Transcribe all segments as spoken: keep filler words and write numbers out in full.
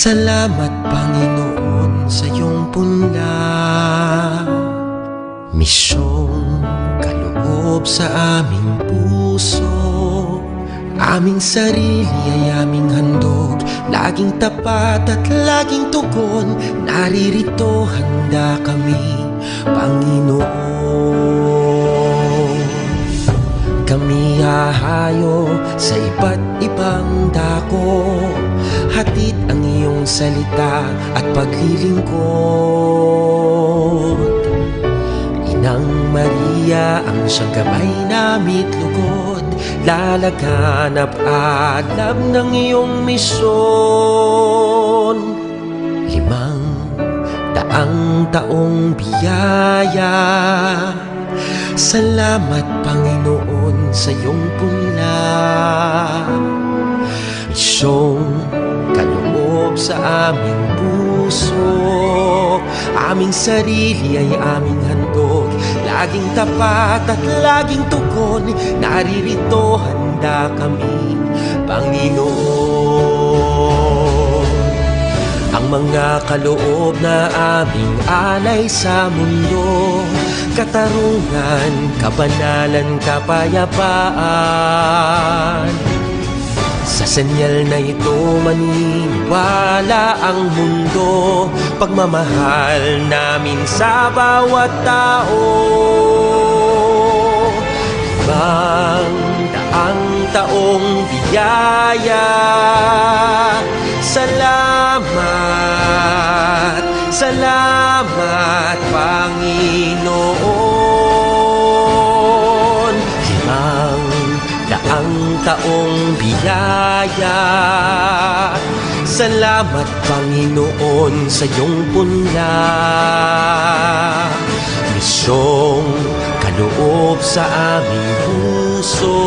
Salamat, Panginoon, sa iyong punla. Misyong kaloob sa aming puso, aming sarili ay aming handog, laging tapat at laging tugon, naririto handa kami, Panginoon. Kami hahayo sa iba't ibang dako, hatid ang iyong salita at paglilingkod. Inang Maria, ang siyang gabay nami't lugod, lalaganap alam ng iyong misyon. Limang daang taong biyaya. Salamat, Panginoon, sa iyong punla. Misyong kaloob sa aming puso, aming sarili ay aming handog, laging tapat at laging tugon, naririto handa kami, Panginoon. Ang mga kaloob na aming alay sa mundo, katarungan, kabanalan, kapayapaan. Sa senyal na ito maniniwala ang mundo, pagmamahal namin sa bawat tao. Limang daang taong biyaya. Salamat, salamat, Panginoon. Limang daang taong biyaya. Salamat, Panginoon, sa iyong punla. Misyong kaloob sa aming puso,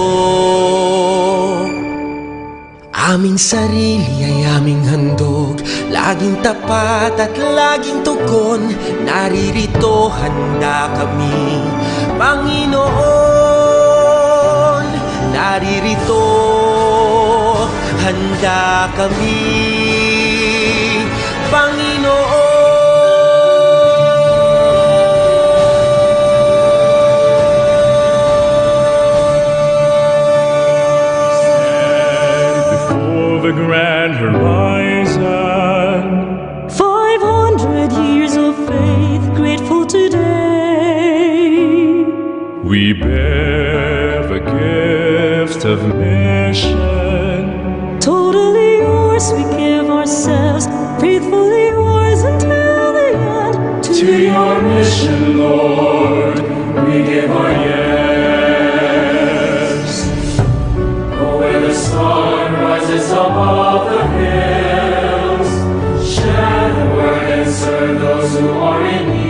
aming sarili ay aming handog, laging tapat at laging tugon, naririto handa kami, Panginoon. Naririto handa kami, Panginoon. Stand before the grand horizon. Five hundred years of faith, grateful today. We bear the gift of mission. Totally yours, we give ourselves, faithfully yours until the end. To your mission, Lord, we give our yes. Go where the sun rises above the hills, share the word and serve those who are in need.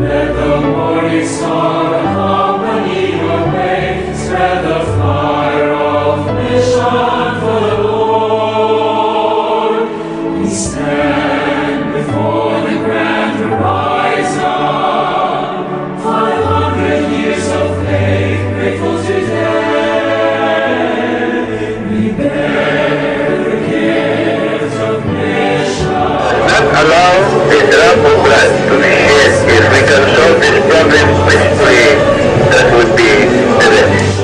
Let the morning star accompany your way, spread the fire of mission for the Lord. We stand before the grand horizon, five hundred years of faith, grateful today. We bear the gift of mission. Not allow a drop of blood to be shed. If we can solve this problem peacefully, that would be the best.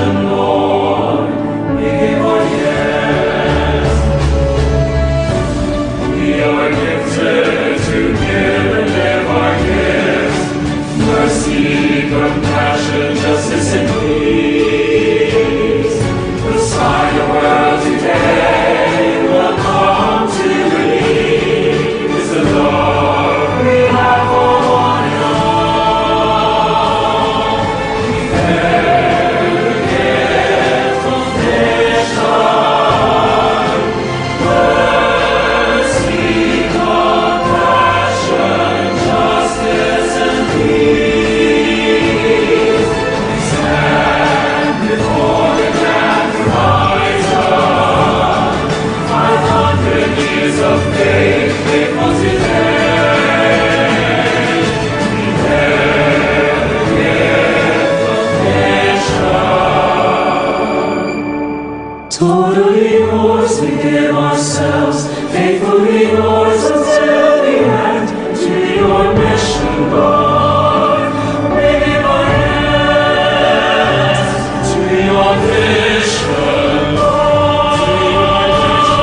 Totally yours, we give ourselves, faithfully yours until the end, to your mission, Lord. We give our hands to your vision, Lord. We give our hands.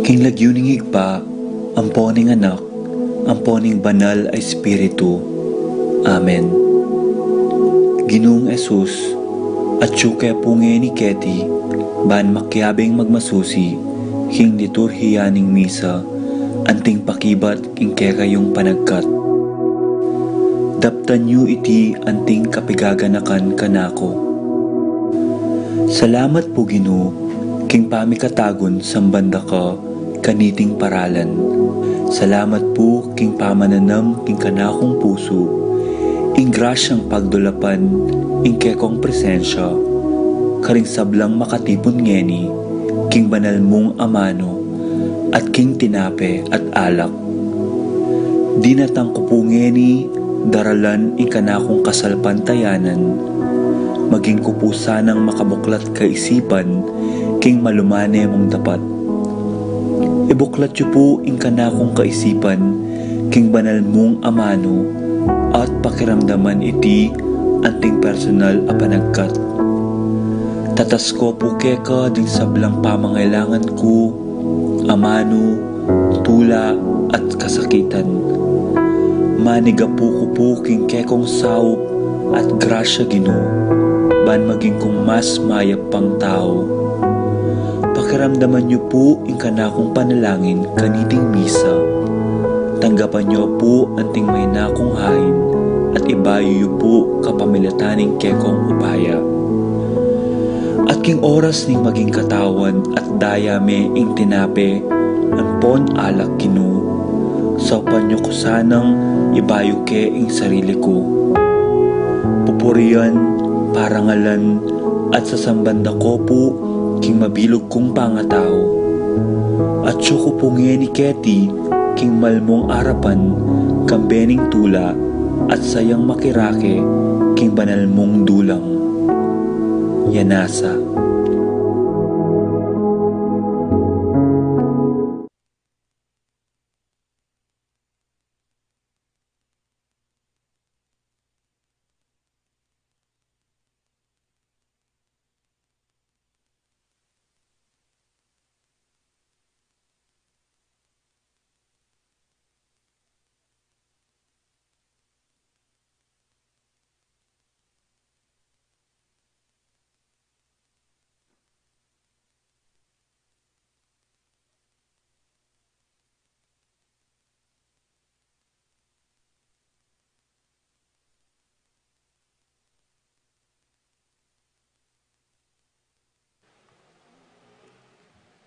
King lagyu ning Ibpa, ampo ning Anak, ampo ning Banal a Espiritu. Amen. Ginung Jesus, atyu ke pu ngeni keti, ban makiabing magmasusi king liturhiya ning misa, anting pakibat king kekayung panagkat. Daptan yu iti anting kapigaganakan kanaku. Salamat pu, Ginu, king pamikatagun samban da ka kaniting paralan. Salamat pu king pamananam king kanakung pusu ing grasyang pagdulapan ing kekong presensya karing sablang makatipun ngeni king banal mung amanu at king tinape at alak. Dinatang ku pu ngeni daralan ing kanakung kasalpantayanan, maging ku pu sanang makabuklat kaisipan king malumane mung dapat. Ibuklat yu pu ing kanakung kaisipan king banal mung amanu at pakiramdaman iti anting personal a panagkat. Tatas ku pu keka ding sablang pamangailangan ku, amanu, tula, at kasakitan. Manigapu ku pu king kekong saup at grasya, Ginu, ban maging kung mas mayap pang tau. Pakiramdaman yu pu ing kanakung panalangin kaniting misa. Tanggapan yu pu anting maina kung hain at ibayu yu pu kapamilatan ning kekong upaya. At king oras ning maging katawan at daya me ing tinape ampon alak, Ginu, saupan yu ku sanang ibayu ke ing sarili ku. Pupurian, parangalan, at sasamban da ko pu king mabilug kung pangatau. Atyu ku pu ngeni keti king malmung arapan kambe ning tula at sayang makirake king banal mung dulang. Yanasa.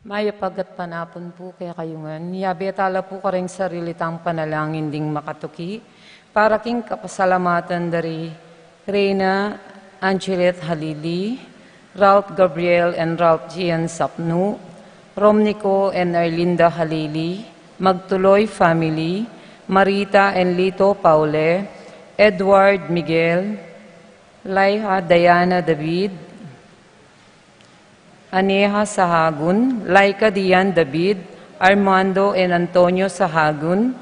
Mayap a gatpanapun pu kekayu ngan. Yabe tala pu karing sarili tang panalangin ding makatuki para king kapasalamatan da ri Reyna Angelet Halili, Ralph Gabriel and Ralph Gian Sapnu, Romnico and Erlinda Halili, Magtuloy family, Marita and Lito Paule, Edward Miguel, Laiha Diana David, Aneha Sahagun, Laika Dian David, Armando and Antonio Sahagun,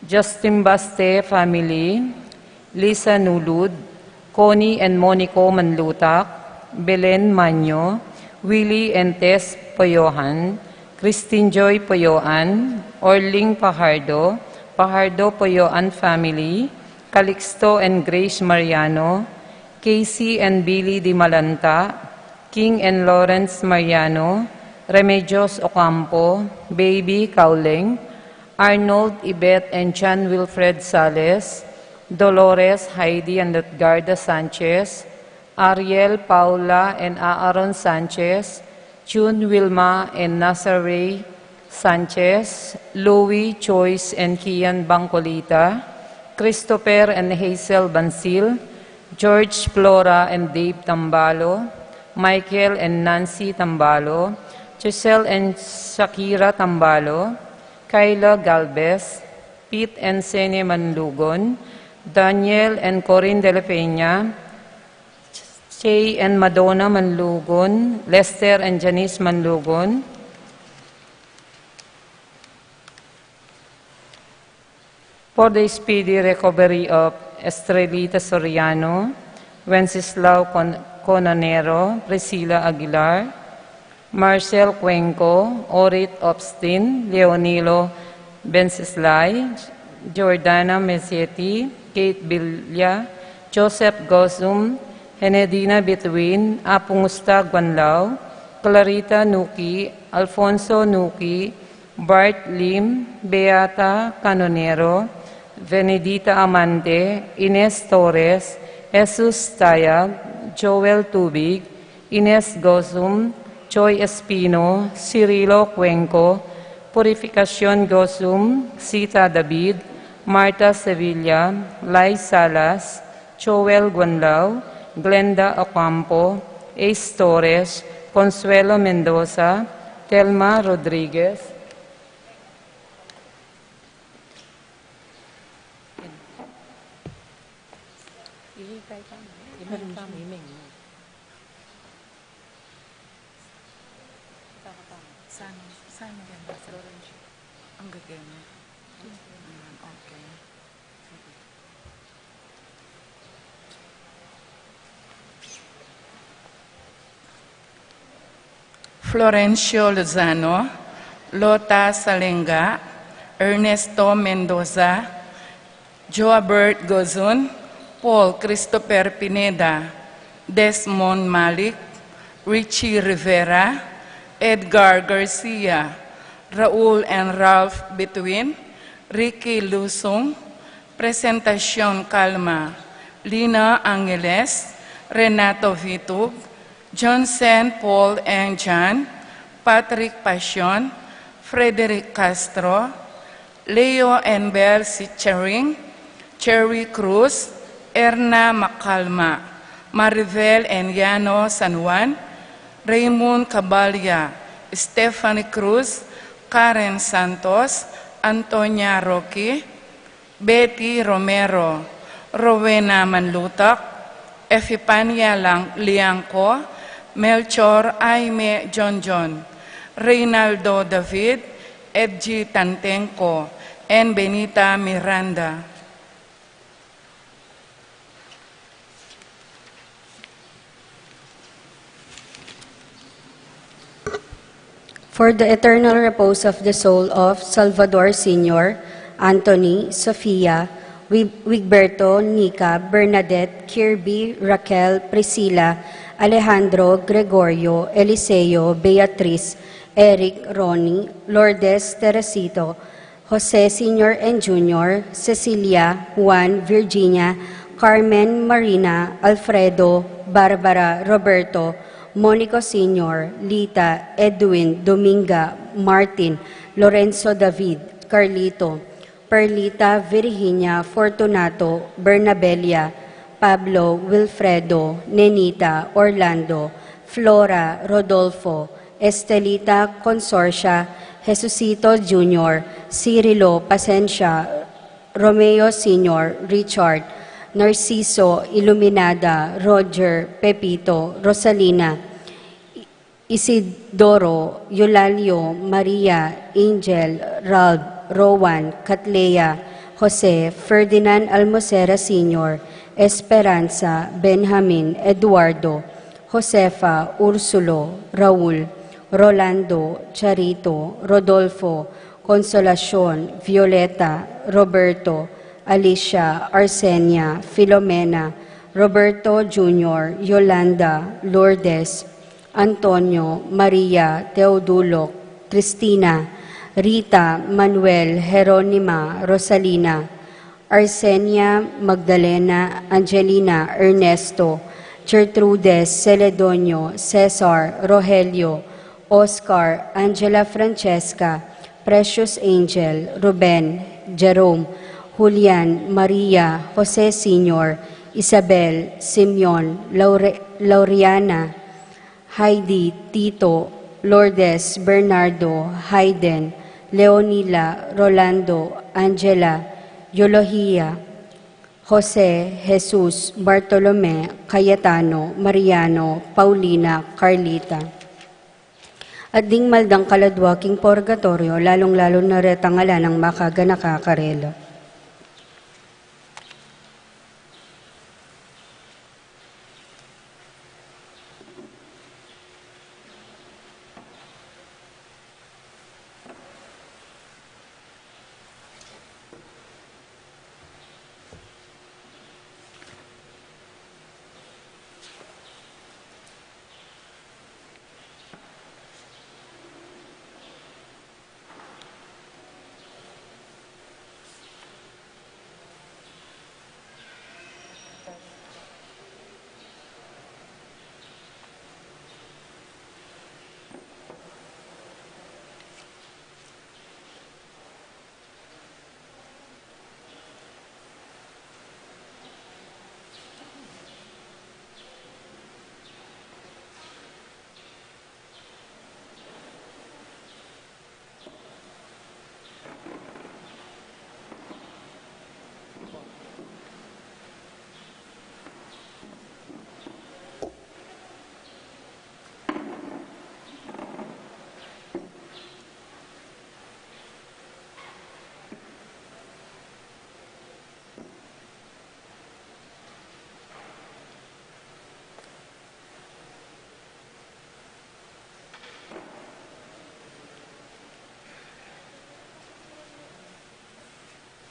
Justin Baste family, Lisa Nulud, Connie and Monico Manlutak, Belen Manyo, Willie and Tess Poyohan, Christine Joy Poyoan, Orling Pajardo, Pajardo Poyoan family, Calixto and Grace Mariano, Casey and Billy Di Malanta, King and Lawrence Mariano, Remedios Ocampo, Baby Kauleng, Arnold, Ibet, and Chan Wilfred Sales, Dolores, Heidi, and Edgarda Sanchez, Ariel, Paula, and Aaron Sanchez, June, Wilma, and Nazareth Sanchez, Louis, Joyce, and Kian Bangcolita, Christopher and Hazel Bansil, George, Flora, and Dave Tambalo, Michael and Nancy Tambalo, Giselle and Shakira Tambalo, Kyla Galvez, Pete and Sene Manlugon, Daniel and Corinne de la Peña, Che and Madonna Manlugon, Lester and Janice Manlugon. For the speedy recovery of Estrelita Soriano, Wenceslao Con-, Cononero, Priscilla Aguilar, Marcel Cuenco, Orit Obstin, Leonilo Benceslay, Jordana Meseti, Kate Villa, Joseph Gozum, Henedina Betwin, Apung Usta Guanlao, Clarita Nuki, Alfonso Nuki, Bart Lim, Beata Canonero, Venedita Amante, Ines Torres, Jesus Tayag, Joel Tubig, Ines Gozum, Joy Espino, Cirilo Cuenco, Purificacion Gozum, Sita David, Marta Sevilla, Lai Salas, Joel Guanlao, Glenda Ocampo, Ace Torres, Consuelo Mendoza, Telma Rodriguez, Saan, saan maganda? Ang gaganda. Mm, okay. Florencio Lozano, Lota Salenga, Ernesto Mendoza, Joabert Gozun, Paul Christopher Pineda, Desmond Malik, Richie Rivera, Edgar Garcia, Raul and Ralph Betwin, Ricky Lusung, Presentacion Calma, Lina Angeles, Renato Vitug, Johnson Paul and John, Patrick Pasion, Frederick Castro, Leo and Bel Sicharing, Cherry Cruz, Erna Macalma, Maribel and Yano San Juan, Raymond Cabalia, Stephanie Cruz, Karen Santos, Antonia Roque, Betty Romero, Rowena Manlutak, Efipania Lang-, Liangco, Melchor Aime Jonjon, Reynaldo David, Edgy Tantenco, and Benita Miranda. For the eternal repose of the soul of Salvador Senior, Anthony, Sofia, Wig-, Wigberto, Nika, Bernadette, Kirby, Raquel, Priscilla, Alejandro, Gregorio, Eliseo, Beatriz, Eric, Ronnie, Lourdes, Teresito, Jose Senior and Junior, Cecilia, Juan, Virginia, Carmen, Marina, Alfredo, Barbara, Roberto, Monico Senior, Lita, Edwin, Dominga, Martin, Lorenzo David, Carlito, Perlita, Virginia, Fortunato, Bernabella, Pablo, Wilfredo, Nenita, Orlando, Flora, Rodolfo, Estelita, Consorcia, Jesucito Junior, Cirilo, Pasensia, Romeo Senior, Richard, Narciso, Iluminada, Roger, Pepito, Rosalina, Isidoro, Eulalio, Maria, Angel, Ralph, Rowan, Catlea, Jose, Ferdinand Almosera Senior, Esperanza, Benjamin, Eduardo, Josefa, Ursulo, Raul, Rolando, Charito, Rodolfo, Consolacion, Violeta, Roberto, Alicia, Arsenia, Filomena, Roberto Junior, Yolanda, Lourdes, Antonio, Maria, Teodulo, Cristina, Rita, Manuel, Jeronima, Rosalina, Arsenia, Magdalena, Angelina, Ernesto, Gertrudes, Celedonio, Cesar, Rogelio, Oscar, Angela, Francesca, Precious, Angel, Ruben, Jerome, Julian, Maria, Jose Senior, Isabel, Simeon, Laure-, Laureana, Heidi, Tito, Lourdes, Bernardo, Hayden, Leonila, Rolando, Angela, Eulogia, Jose, Jesus, Bartolome, Cayetano, Mariano, Paulina, Carlita. At ding maldang kaladua king purgatoryo, lalung-lalu na retang ala nang makaganaka karela.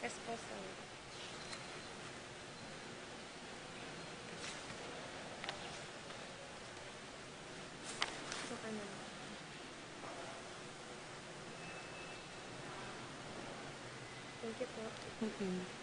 Esposo. Okay na. Thank you po. Mm-mm.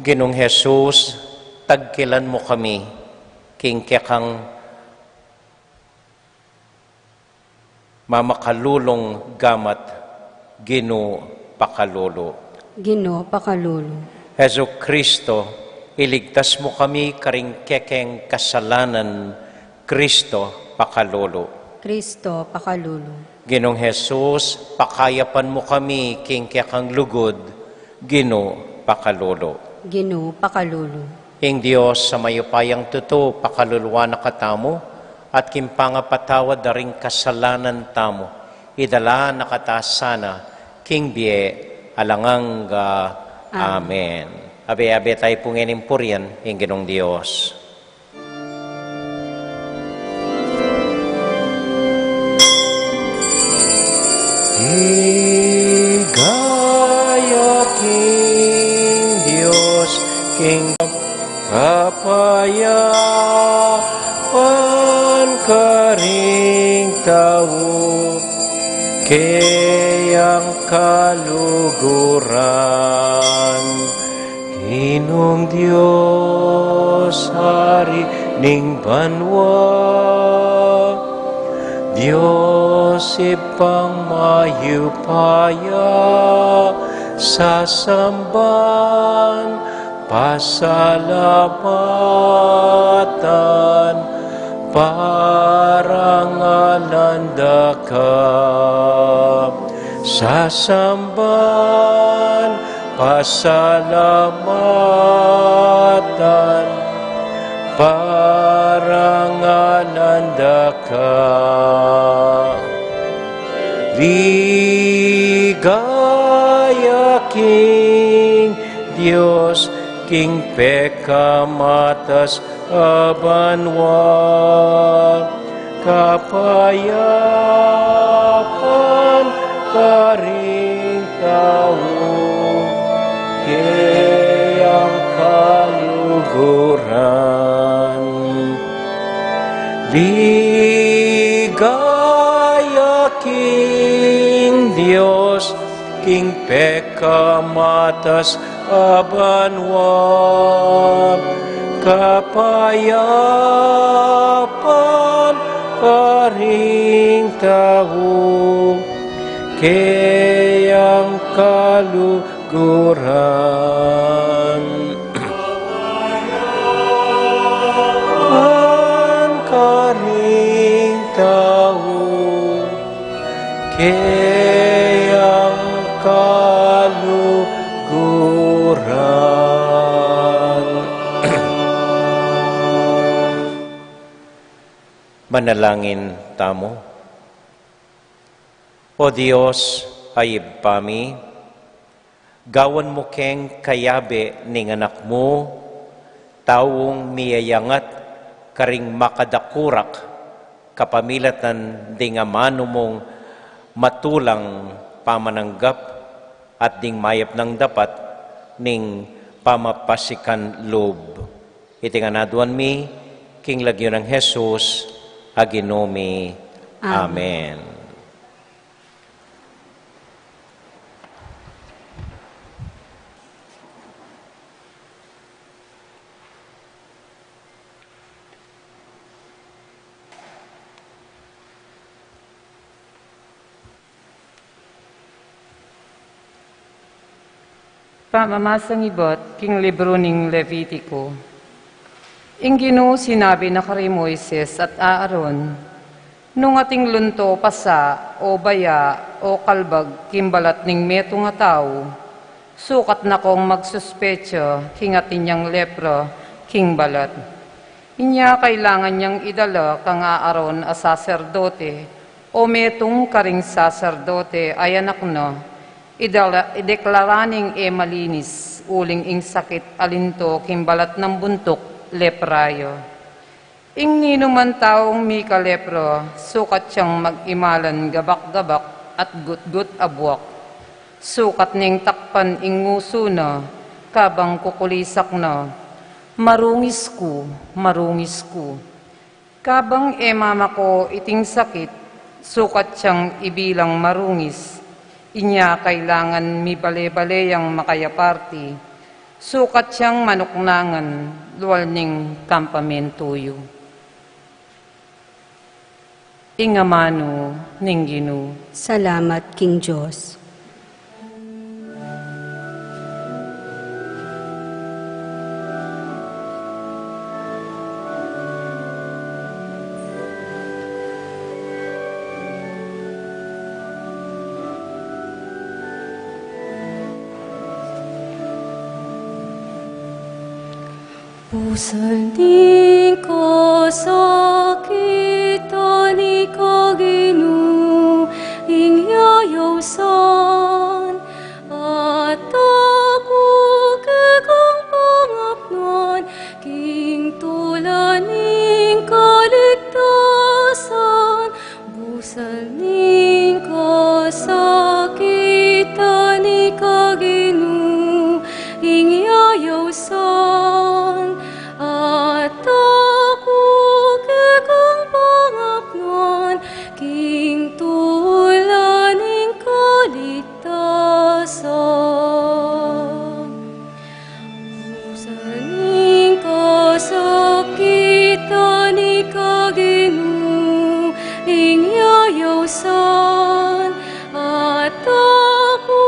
Ginung Jesus, tagkilan mu kami king kekang mamakalulung gamat, Ginu, pakalulu. Ginu, pakalulu. Jesu Kristo, iligtas mu kami karing kekeng kasalanan, Kristo, pakalulu. Kristo, pakalulu. Ginung Jesus, pakayapan mu kami king kekang lugud, Ginu, pakalulu. Ginu, pakalulu. Ing Dios a mayupayang tutu, pakaluluan na katamu, at king pangapatawad da ring kasalanan tamu, idala na kata sana king bie alang angga. Amen. Amen. Abe-abe tayu pu ngening purian ing Ginung Dios. Ligaya king Dios, king kapayapan karing tau, keyang kaluguran. Ginung Dios, Ari ning banua, Dios Ibpang mayupaya, sasamban, pasalamatan, parangalan da ka. Sasamban, pasalamatan, parangalan da ka. Ligaya king Dios, king pekamatas a banua, kapayapan karing tau, keyang kaluguran. Ligaya king Dios, king pekamatas a banua, kapayapan karing tau, keyang kaluguran. An karing tau, keyang kaluguran. Manalangin tamu. O Dios, a Ibpa mi, gawan mu keng kayabe ning Anak mu, taung miyayangat karing makadakurak kapamilatan ding amanu mung matulang pamananggap at ding mayap nang dapat ning pamapasikan lub. Iti ngan aduan mi king lagyu nang Jesus a Ginu mi. Amen. Amen. Pamamasang ibat king libru ning Levitico. Ing Ginu sinabi na kari Moises at Aaron, Nung ating lunto, pasa, o baya, o kalbag king balat ning metung a tau, sukat na kong magsuspetsa king atin yang lepra king balat. Inya kailangan yang idala kang Aaron a saserdote, o metung karing saserdote a anak na, idala, ideklara neng e malinis, uling ing sakit a linto king balat nang buntuk, lepra ya. Ing ninuman taung mikalepra, sukat yang mag-imalan gabak-gabak at gutgut a buak. Sukat neng takpan ing ngusu na, kabang kukulisak na, "Marungis ku, marungis ku." Kabang e mamako iting sakit, sukat yang ibilang marungis. Inya kailangan mibale-bale yang makayaparti. Sukat yang manuknangan lual ning kampamentu yu. Ing amanu ning Ginu. Salamat king Dios. Pusal ning kasakitan, ika Ginu, ing yayausan, at aku kekang pangapnan, king tula ning kaligtasan, Pusal ning kasakitan, ika Ginu, ing yayausan, at aku kekang pangapnan, king tula ning kaligtasan. Pusal ning kasakitan, ika Ginu, ing yayausan, at aku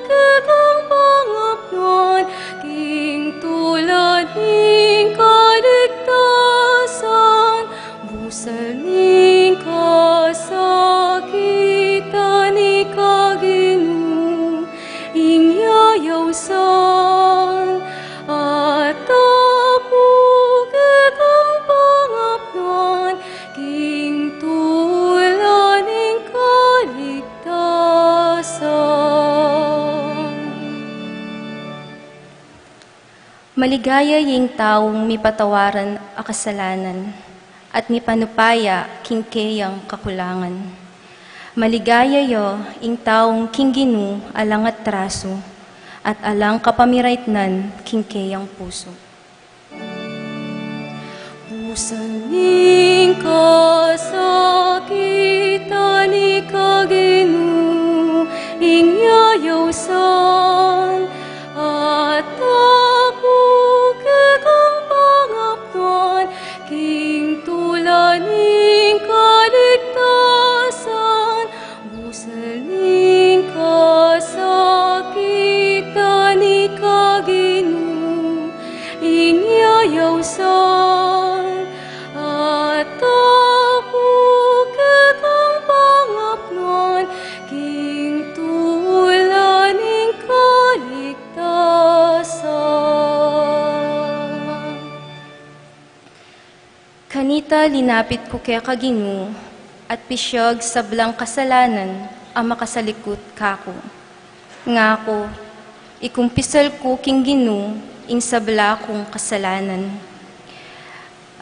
kekang pangapnan, king tula ning kaligtasan. Pusal ning kasakitan, ika Ginu, ing yayausan, at aku kekang pangapnan, king tula ning kaligtasan. Maligaya ya ing taung mipatawaran a kasalanan, at mipanupaya king keyang kakulangan. Maligaya ya ing taung king Ginu alang atrasu, at alang kapamiraitnan king keyang pusu. Pusal ning kasakitan, ika Ginu, ing yayausan, at aku kekang pangapnan, king tula ning kaligtasan. Pusal ning kasakitan, ika Ginu, ing yayausan, at aku kekang pangapnan, king tula ning kaligtasan. Kanita linapit ku keka Ginu, at pisiag sablang kasalanan a makasalikut kaku. Ngaku, ikumpisal ku king Ginu ing sabla kung kasalanan,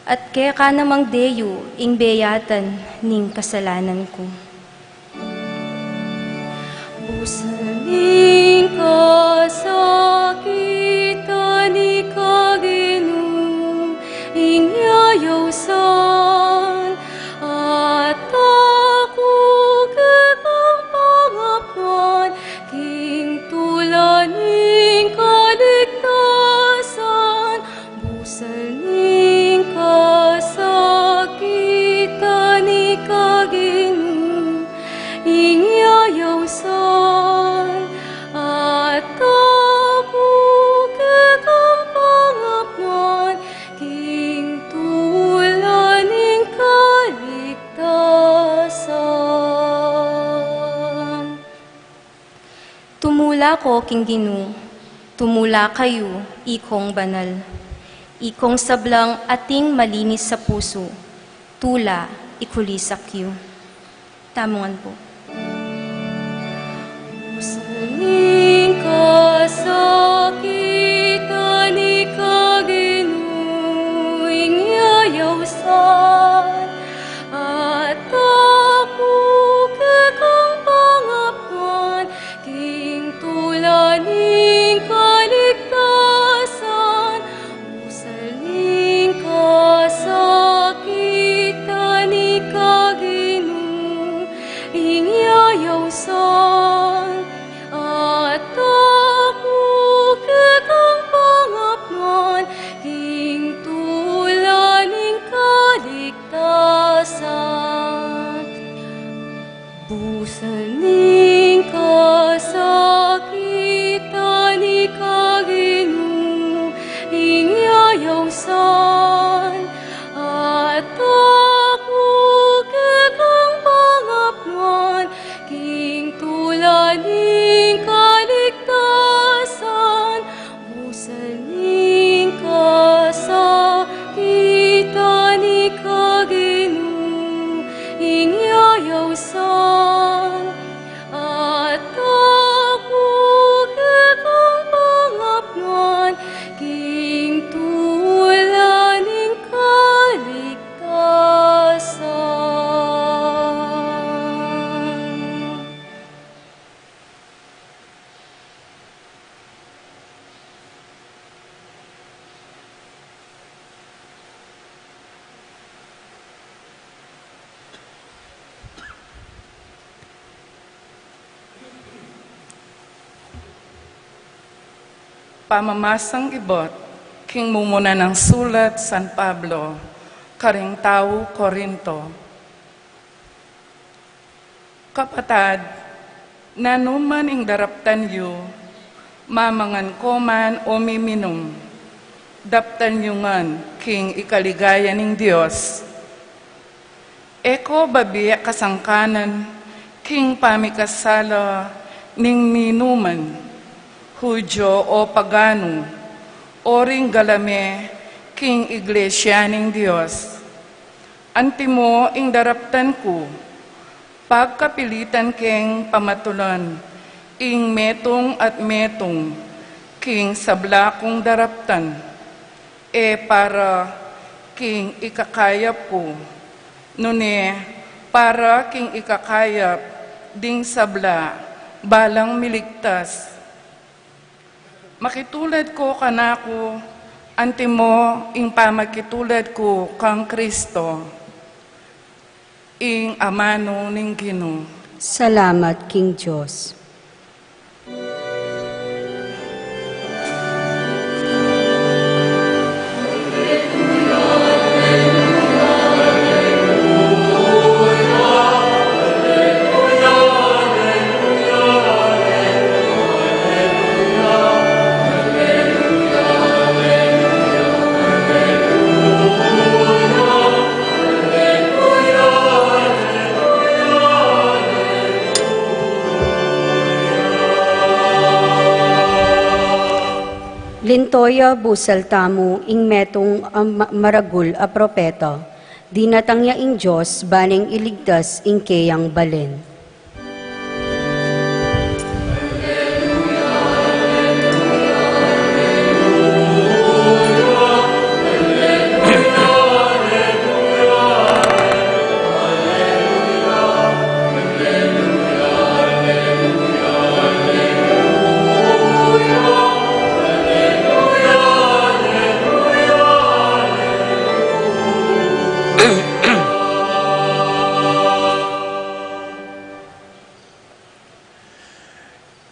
at keka namang deyu ing beyatan ning kasalanan ku. Pusal ning kasakitan, ika Ginu, ing yayausan, at aku kekang pangapnan, king tula ning kaligtasan. Pusal ning kasakitan, ika Ginu, ing yayausan, at aku kekang pangapnan, king tula ning kaligtasan. Tumula ko king Ginu, tumula kayu, ikong banal, ikong sablang ating malinis a pusu, tula ikulisak yu. Tamu ngan pu. Pusal ning kasakitan, ika Ginu, ing yayausan, at aku kekang pangapnan, king tula ning kaligtasan. Pusal ning kasakitan, ika Ginu, ing San, at aku kekang pangapngan, king tula ning kaligtasan, busal ning kasakitan, ika Ginu, ing yayausan, at aku kekang pangapngan, king tula ning kaligtasan. Pamamasang ibat king mumuna nang sulat San Pablo karing tau Corinto. Kapatad, nanu man ing daraptan yu, mamangan ko man o miminum, daptan yu ngan king ikaligaya ning Dios. E ko babie kasangkanan king pamikasala ning ninuman, Judio o pagano, o ring galame king iglesia ning Dios. Antimo ing daraptan ku, pagkapilitan keng pamatulan ing metung at metung king sabla kung daraptan, e para king ikakayap ku, nune para king ikakayap ding sabla, balang miligtas. Makitulad ko kanaku, antimo ing pamakitulad ku kang Kristo, ing amanu ning Ginu. Salamat king Dios. Linto ya busal tamu ing metung a ma-, maragul a propeta. Dinatang ya ing Dios, ban neng iligtas ing keyang balen.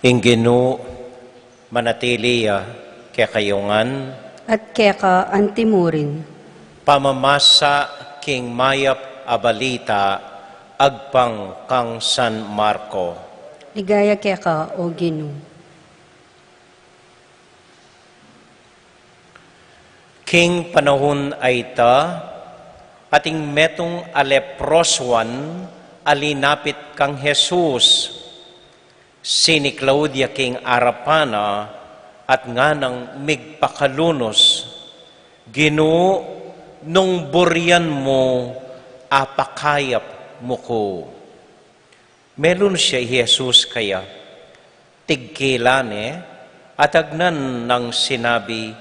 Ing Ginu manatili ya kekayu ngan. At keka antimurin. Pamamasa king mayap a balita agpang kang San Marco. Ligaya keka, o Ginu. King panaun a ita, ating metung a leprosuan a linapit kang Jesus. Siniklaud ya king arapan na at nganang migpakalunus, "Ginu, nung burian mu, apakayap mu ku." Melunus ya i Jesus kaya, tigkilan ne, at agnan nang sinabi,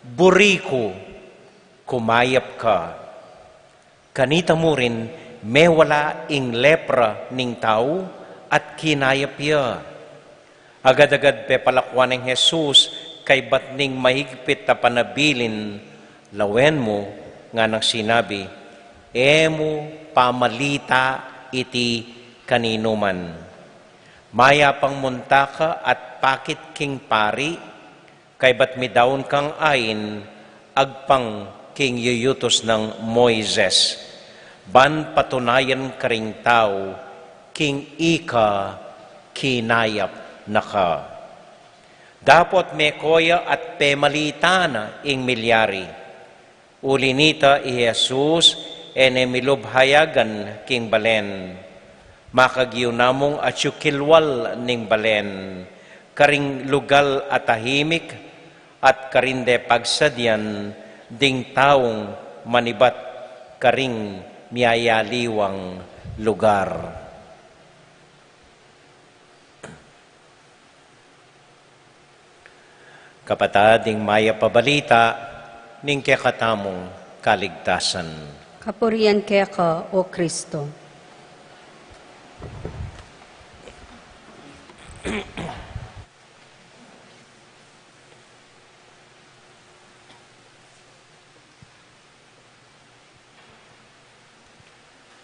"Buri ku, kumayap ka." Kanita murin mewala ing lepra ning tau at kinayap ya. Agad-agad pepalakuan neng Jesus kaybat ning mahigpit a panabilin, "Lawen mu," nganang sinabi, "E mu pamalita iti kaninuman. Mayap ang munta ka at pakit king pari, kaybat midaun kang ain agpang king yuyutus nang Moises, ban patunayan karing tau king ika kinayap na ka." Dapot meko ya at pemalita na ing milyari. Uli nita i Jesus e ne milub hayagan king balen. Makagyu namung atyu kilwal ning balen, karing lugal a tahimik at karin de pagsadyan ding taung manibat karing miyayaliwang lugar. Kapatad, ing mayap a balita ning kekatamung kaligtasan. Kapurian keka, O Kristo.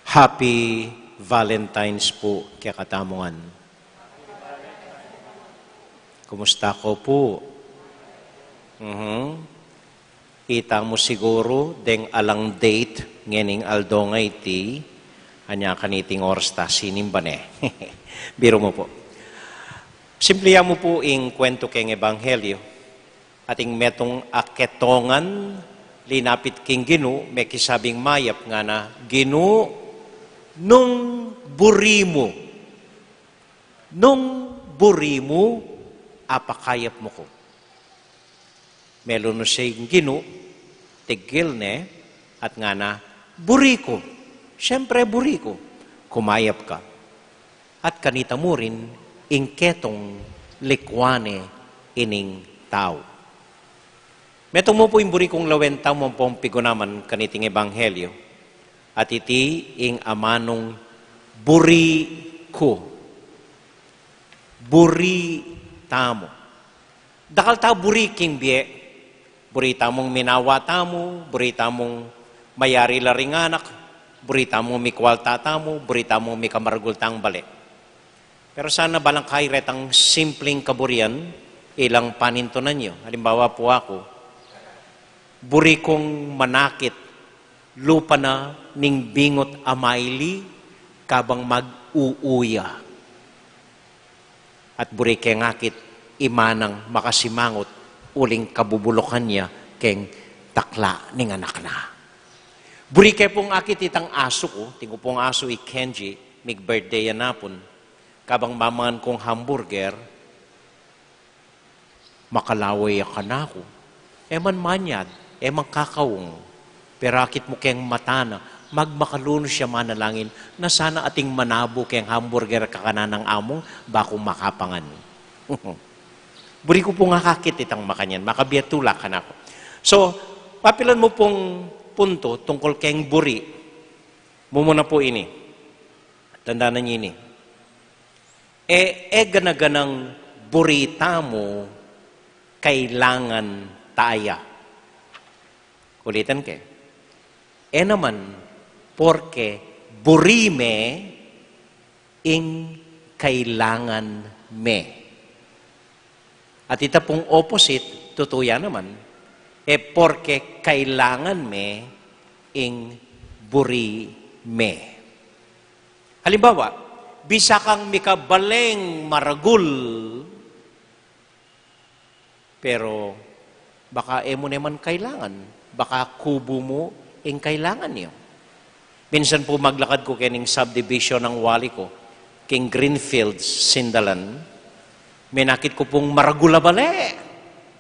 Happy Valentine's pu kekatamu ngan. Kumusta ko pu? Mhm. Ita mu siguru deng alang date ngening aldo ngeni, anya kaniting oras ta sinimba ne. Biru mu pu. Simple ya mu pu ing kwentu keng ebanghelyo. Atin metung a ketongan linapit king Ginu, mekisabing mayap ngana, Ginu, nung buri mu, nung buri mu, apakayap mu ku. Melunus ya ing Ginu, tigil ne, at ngana, buri ku. Siyempre, buri ku. Kumayap ka. At kanita mu rin ing ketong likwan ne ining tau. Metung mu pu ing buri kung lawen tamu ampong pigunaman kaniting ebanghelyo. At iti ing amanung buri ku. Buri tamu. Dakal ta buri king bie. Buri tamung minawa tamu, buri tamung mayari la ring anak, buri tamung mikwalta tamu, buri tamung mikamaragul tang bale. Pero sana balangkai retang simpleng kaburian ilang panintunan yu. Halimbawa pu aku, buri kung manakit lupa na ning bingut a maili kabang mag-uuya. At buri keng akit imanang makasimangut uling kabubulukan ya keng takla ning anak na. Buri ke pung akit itang asu ku, atin ku pung asu i Kenji, mig-birthday ya napun, kabang mamangan kung hamburger, makalaway ya kanaku. E man manyad, e man kakaung. Pero akit mu keng mata na, magmakalunus ya manalangin, na sana atin manabu keng hamburger kakanan nang amu, baku makapangan. Buri ku pung akakit itang makanyan, makabie tula kanaku. So, papilan mu pung punto tungkul keng buri. Mumuna pu ini. Tandanan yu ini. E, e gana-ganang buri tamu kailangan taya. Ulitan ke. E naman, porke buri me ing kailangan me. At ita pung opposite, tutu ya naman, e porke kailangan me ing buri me. Halimbawa, bisa kang mikabaleng maragul, pero baka e mu ne man kailangan, baka kubu mu ing kailangan yu. Minsan pu maglakad ku kening subdivision nang wali ku, king Greenfields, Sindalan, menakit ku pung maragul a bale.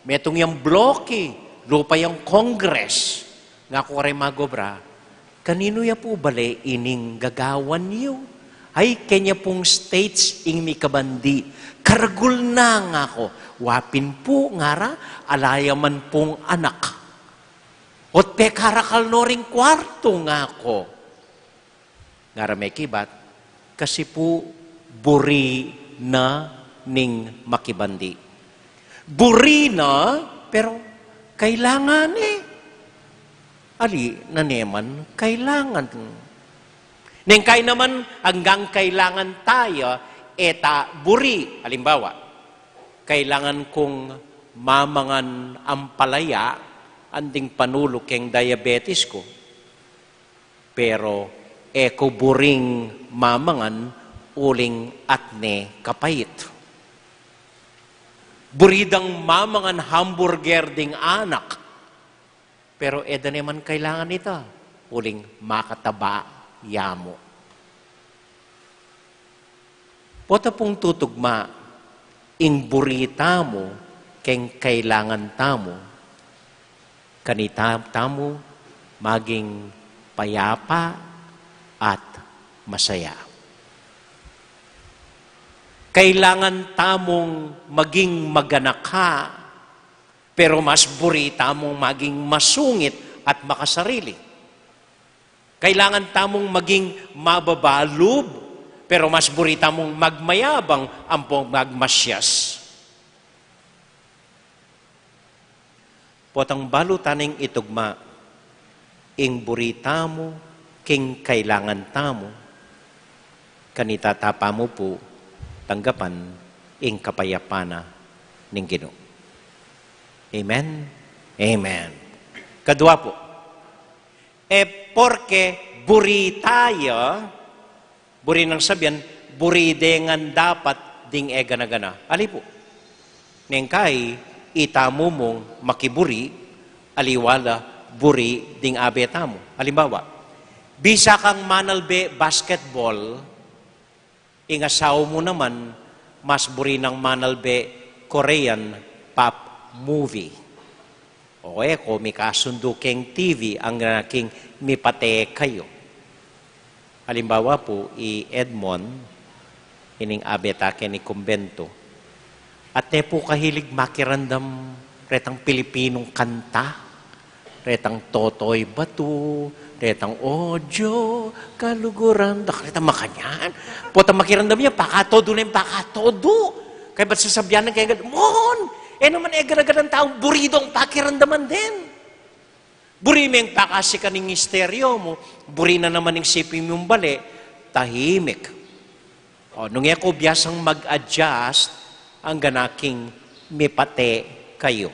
Metung yang bloki, lupa yang Congress. Ngaku kareng magobra, kaninu ya pu bale ining gagawan yu? Ay, keni ya pung stage ing mikabandi. Karagul na, ngaku. Wa pin pu, ngara, ala ya man pung anak. Ot pekarakal no ring kwartu, ngaku. Ngara mekibat, kasi pu buri na ning makibandi. Buri na, pero kailangan e. Ali na ne man kailangan. Neng kai naman anggang kailangan taya, e ta buri. Halimbawa, kailangan kung mamangan ampalaya, anding panulu keng diabetes ku. Pero e ku buring mamangan uling atne kapait. Buri dang mamangan hamburger ding anak. Pero e da ne man kailangan ita, uling makataba ya mu. Pota pung tutugma ing buri tamu keng kailangan tamu, kanita tamu maging payapa at masaya. Kailangan tamung maging maganaka, pero mas buri tamung maging masungit at makasarili. Kailangan tamung maging mababa lub, pero mas buri tamung magmayabang ampong magmasyas. Potang balu ta neng itugma ing buri tamu keng kailangan tamu, kanita ta pa mu pu tanggapan ing kapayapan na ning Ginu. Amen? Amen. Kadua pu, e porke buri ta ya, buri nang sabyan, buri de ngan dapat ding e gana-gana. Ali pu. Neng kai, itamu mung makiburi, aliwa la buri ding abe tamu. Alimbawa, bisa kang manalbe basketball, ing asawa mu naman, mas buri nang manalbe Korean pop movie. O e ko, mikasundu keng T V, anggang king mipate kayu. Alimbawa pu, i Edmond, ining abe ta keni kumbento. At ne pu kahilig makiramdam retang Pilipinong kanta, retang Totoy Batu, retang Odyo, Kaluguran da, retang makanyan. Potang makiramdam ya, pakatodu ne, pakatodu. Kaybat sasabyan na kaya, mon, e naman e gana-ganang taung buri dong pakiramdaman den. Buri meng pakasikan ing estereo mu, buri na naman ing siping mung bale, tahimik. O, nung e ko biasang mag-adjust, anggang king mipate kayu.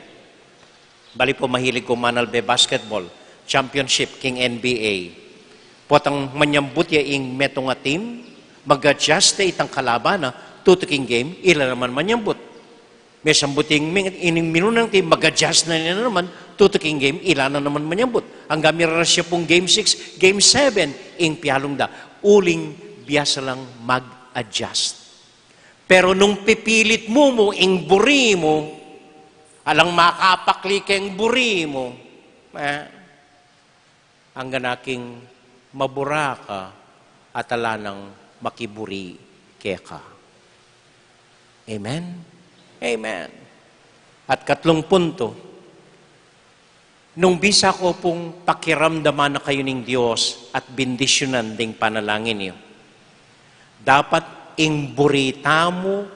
Bali pu, mahilig ku manalbe basketball, championship king N B A. Potang manyambut ya ing metung a team, mag-adjust ya itang kalaban na, tutuking game, ila naman manyambut. Mesambut ing ming-, ining minunang team, mag-adjust na nila naman, tutuking game, ila na naman manyambut. Anggang miraras ya pung game six, game seven, ing pialung da. Uling biasa lang mag-adjust. Pero nung pipilit mu mu ing buri mu, alang makapakli keng buri mu, eh, anggang king mabura ka at ala nang makiburi keka. Amen? Amen. At katlung punto, nung bisa ko pung pakiramdaman na kayu ning Dios at bendisyunan ding panalangin yu, dapat ing buri tamu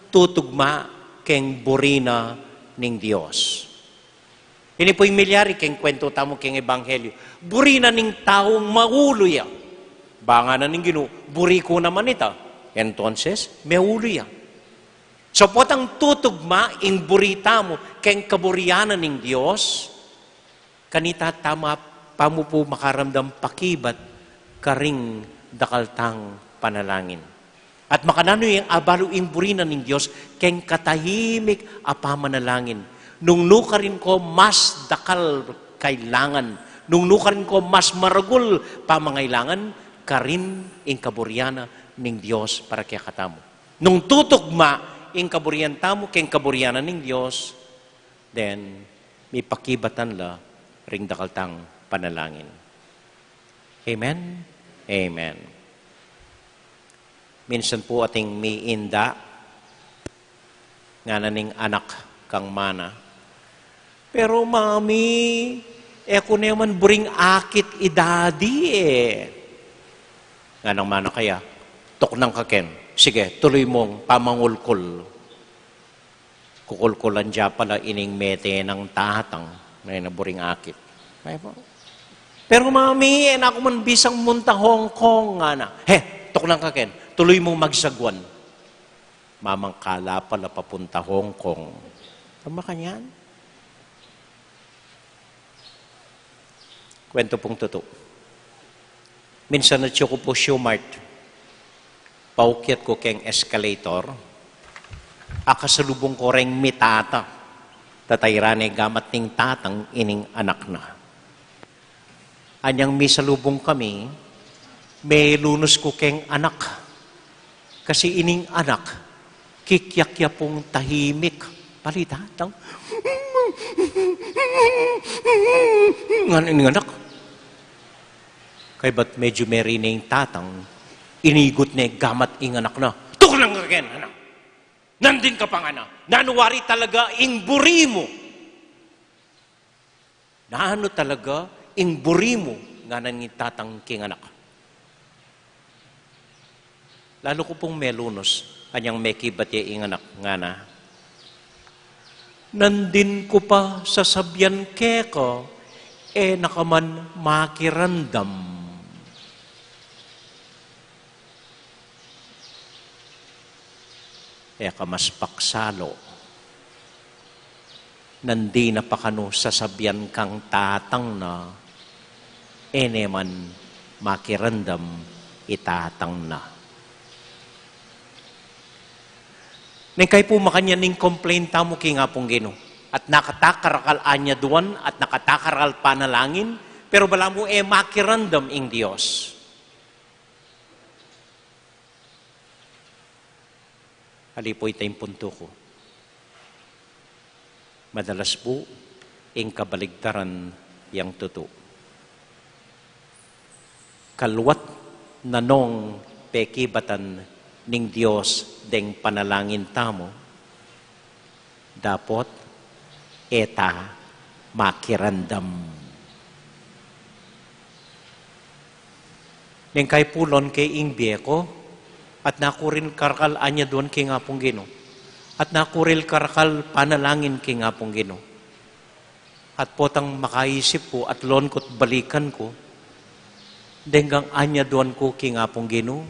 tutugma keng buri na ning Dios. Ini pu'y milyari keng kwentu tamu keng ebanghelyu. Buri na ning taung maulu ya. Banga na ning Ginu, buri ku naman ita. Entonces, meulu ya. So, potang tutugma ing buri tamu keng kaburian na ning Dios, kanita tamu pa mu pu makaramdam pakibat karing dakal tang panalangin. At makananu yang abalu ing buri na ning Dios keng katahimik a pamanalangin. Nung nukarin ko mas dakal kailangan, nung nukarin ko mas maragul pamangailangan, karin ing kaburian na ning Dios para kekatamu. Nung tutugma ing kaburian tamu keng kaburian na ning Dios, then, mipakibatan la ring dakal tang panalangin. Amen? Amen. Minsan pu ating miinda, ngana ning anak kang mana, "Pero mami, e ku naman buring akit i daddy e." Ngana nang mana kaya, "Tuknang ka ken. Sige, tuloy mung pamangulkul." Kukulkulan da pala ining mete nang tatang, na buring akit. Ay po. "Pero mami, e na ku man bisang munta Hong Kong," ngana. "He, tuknang ka ken. Tuloy mung magsagwan." Mamangkala pala papunta Hong Kong. Tama kanyan? Kwento pung tutu. Minsan atyu ku pu Shoe Mart. Paukyat ku keng escalator. Akasalubung ku reng mitata. Tatayran ne gamat ning tatang ining anak na. Anyang misalubung kami, melunus ku keng anak. Kasi ining anak, kikyakyapung tahimik. Balita, tang. Ngan, ining anak. Kaybat medyu meri ne ing tatang, inigut ne gamat ing anak na, "Tukulan ka keni, anak! Nandin ka pa ngana! Nanu wari talaga ing buri mu? Nanu talaga ing buri mu?" ngana ning tatang king anak. Lalu ku pung melunus, anyang mekibat ya ing anak, ngana, "Nandin ku pa sasabian keka, e na ka man makiramdam." E ka mas paksalu. Nandin na pa kanu sasabian kang tatang na, e ne man makiramdam i tatang na. Neng kaypu makanyan ing complain tamu king Apung Ginu. At nakatakarakal anyaduan, at nakatakarakal panalangin, pero balamu e makiramdam ing Dios. Ali pu ita ing puntu ku. Madalas pu, ing kabaligtaran yang tutu. Kaluat na nong pekibatan ning Dios deng panalangin tamu, dapot e ta makiramdam. Neng kaypu lon ke ing bie ku, at nakuril karakal anyaduan king Apung Ginu, at nakuril karakal panalangin king Apung Ginu. At potang makaisip ku, at lon ku't balikan ku, deng anyaduan ku king Apung Ginu,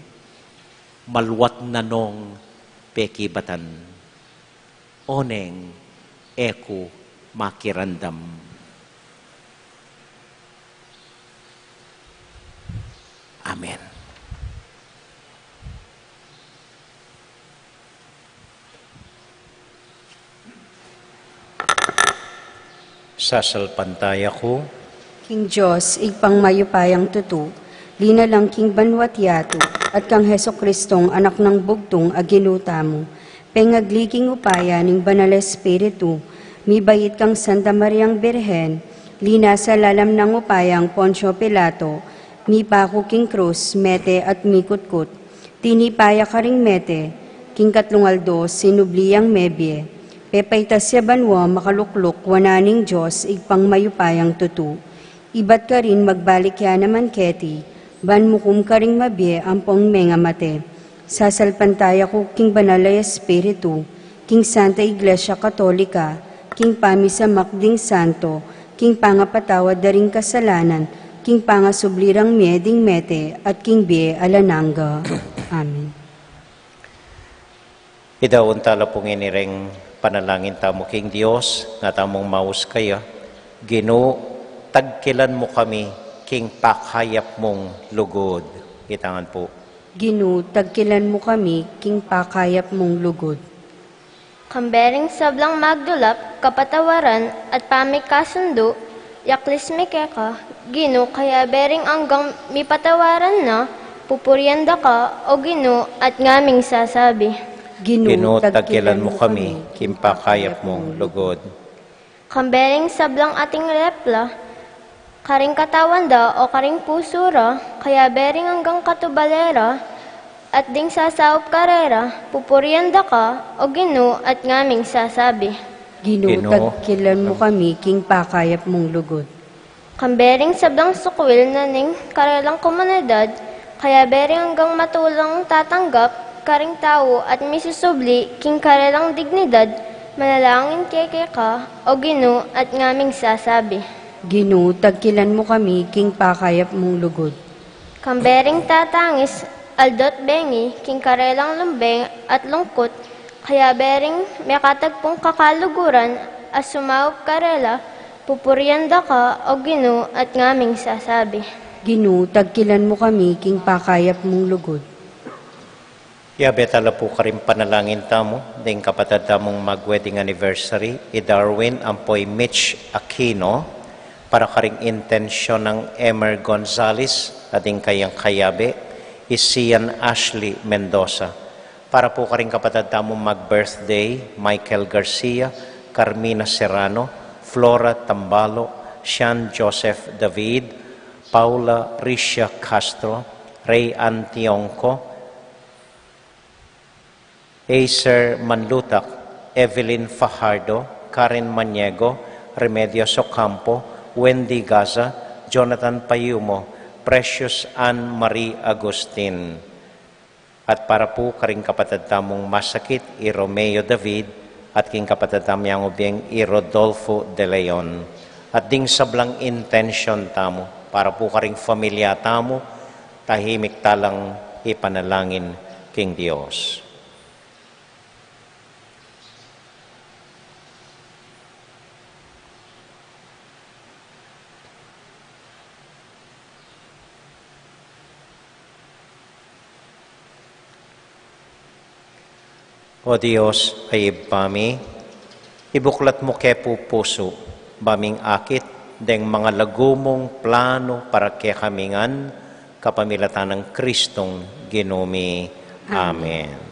maluat na nong pekibatan. Oneng e ku makiramdam. Amen. Sasalpantaya ku king Dios, Ibpang mayupayang tutu, linalang king banua't yatu, at kang Jesucristong Anak nang bugtung a Ginu tamu, pengagli king upaya ning Banal Espiritu, mibait kang Santa Mariang Birhen, linasa lalam nang upayang Poncio Pilato, mipaku king krus, mete at mikutkut, tinipa ya karing mete, king katlung aldo sinubli yang mebie, pepaitas ya banua makalukluk wanan ning Dios Ibpang mayupayang tutu. Ibat karin magbalik ya naman keti, ban mukum karing mabie ampong mengamate. Sasalpantaya ku king Banal a Espiritu, king Santa Iglesia Katolika, king pamisamak ding santo, king pangapatawad da ring kasalanan, king pangasubli rang mie ding mete, at king bie alang angga. Amen. Idaun tala pu ngeni reng panalangin tamu king Dios, nga tamung maus kaya, Ginu, tagkilan mu kami king pakayap mung lugud. Itangan pu. Ginu, tagkilan mu kami king pakayap mung lugud. Kambe ring sablang magdulap, kapatawaran, at pamikasundu, yaklis mi keka, Ginu, kayabe ring anggang mipatawaran na, pupurian da ka, o Ginu, at ngaming sasabi. Ginu, tagkilan mu kami king pakayap mung lugud. Kambe ring sablang ating lepra, karing katawan da o karing pusu ra, kayabe ring anggang katubale ra, at ding sasaup karela, pupurian da ka, o Ginu, at ngaming sasabi. Ginu, tagkilan mu kami king pakayap mung lugud. Kambe ring sablang sukwil na ning karelang komunidad, kayabe ring anggang matulang tatanggap karing tau at misusubli king karelang dignidad, manalangin keka, o Ginu, at ngaming sasabi. Ginu, tagkilan mu kami king pakayap mung lugud. Kambe ring tatangis, aldo't bengi, king karelang lumbeng at lungkut, kayabe ring mekatagpung kakaluguran a sumaup karela, pupurian da ka, o Ginu, at ngaming sasabi. Ginu, tagkilan mu kami king pakayap mung lugud. Yabe tala pu karing panalangin tamu, ding kapatad tamung mag-wedding anniversary, i Darwin ampo i Mitch Aquino, Para karing intensyon nang Emer Gonzalez at ing kayang kayabe, i Sian Ashley Mendoza. Para pu karing kapatad tamung mag-birthday, Michael Garcia, Carmina Serrano, Flora Tambalo, Sean Joseph David, Paula Risha Castro, Ray Antionco, Acer Manlutak, Evelyn Fajardo, Karen Maniego, Remedios Ocampo, Wendy Gaza, Jonathan Payumo, Precious Ann Marie Agustin. At para pu karing kapatad tamung masakit, i Romeo David, at king kapatad tamu yang ubieng i Rodolfo de Leon. At ding sablang intensyon tamu, para pu karing familia tamu, tahimik talang ipanalangin king Dios. O Dios, a Ibpa mi, ibuklat mu ke pu pusu baming akit deng mangalagu mung planu para kekami ngan, kapamilatan nang Kristong Ginu mi. Amen. Amen.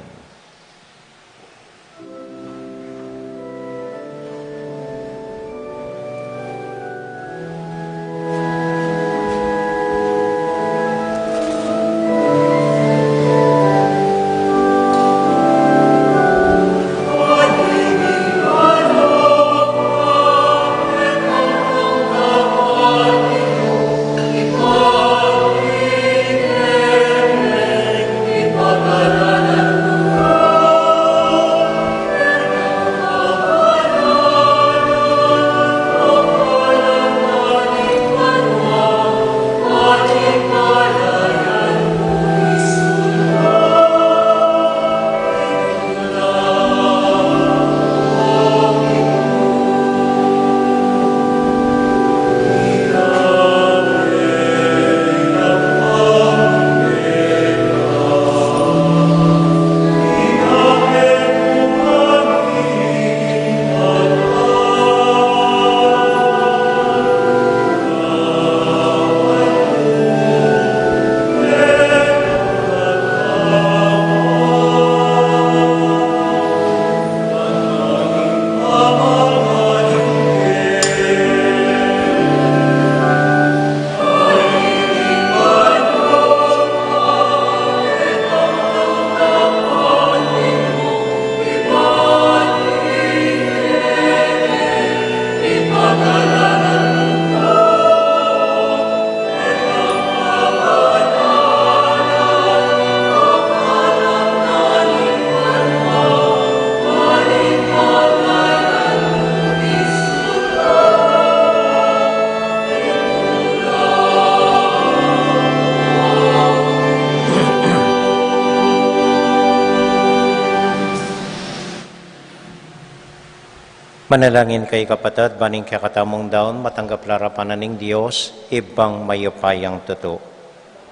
Manalangin kayu, kapatad, ban ing kekatamung daun matanggap la arapan na ning Dios, Ibpang mayupayang tutu.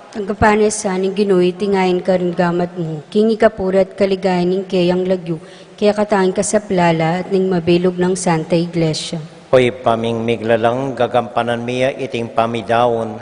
Tanggapan na sa ning Ginu iti ngani ning gamat mu, king ikapuri at kaligayan ning keyang lagyu, kekatang kasaplalan at ning mabilug nang Santa Iglesia. O Ibpa ming miglalang, gagampanan mi ya iting pamidaun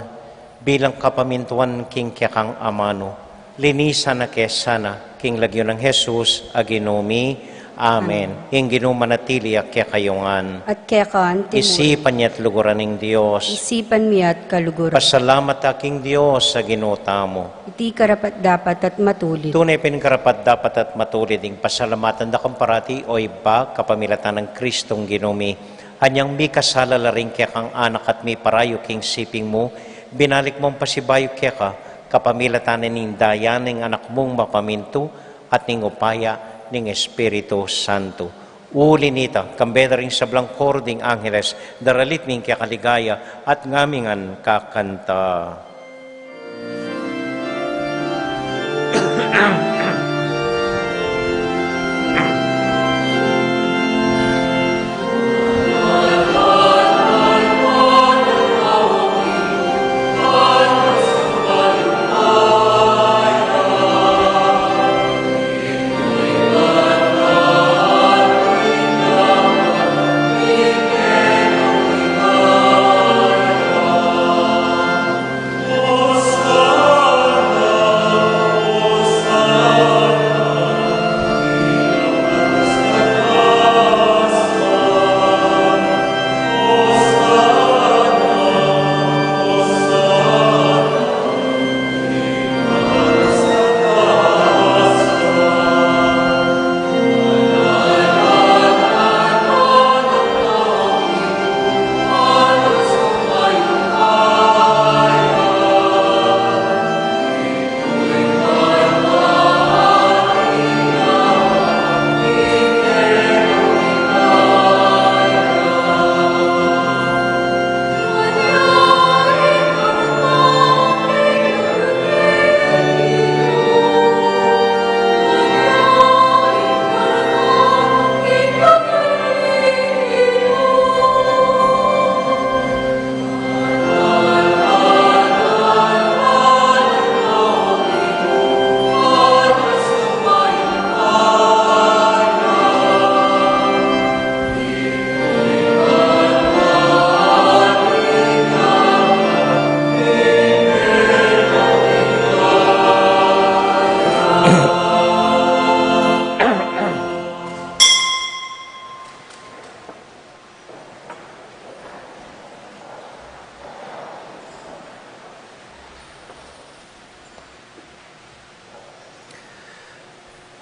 bilang kapamintuan king kekang amanu. Linisan na ke sana king lagyu nang Jesus a Ginu mi. Amen. Amen. Ing Ginu manatili ya kekayu ngan. At keka antimu rin. Isipan ya at luguran ning Dios. Isipan mi ya at kaluguran. Pasalamat ta king Dios a Ginu tamu. Iti karapat-dapat at matulid. Tune pin karapat-dapat at matulid ing pasalamatan da kang parati, o Ibpa, kapamilatan nang Kristong Ginu mi. Anyang mikasala la ring kekang anak at miparayu king siping mu, binalik mung pasibayu keka, kapamilatan na ning daya ning Anak mung mapamintu at ning upaya ning Espiritu Santo. Uli nita, kambe da ring sablang koro ding angeles, daralit mi ing keka ligaya at ngami ngan kakanta.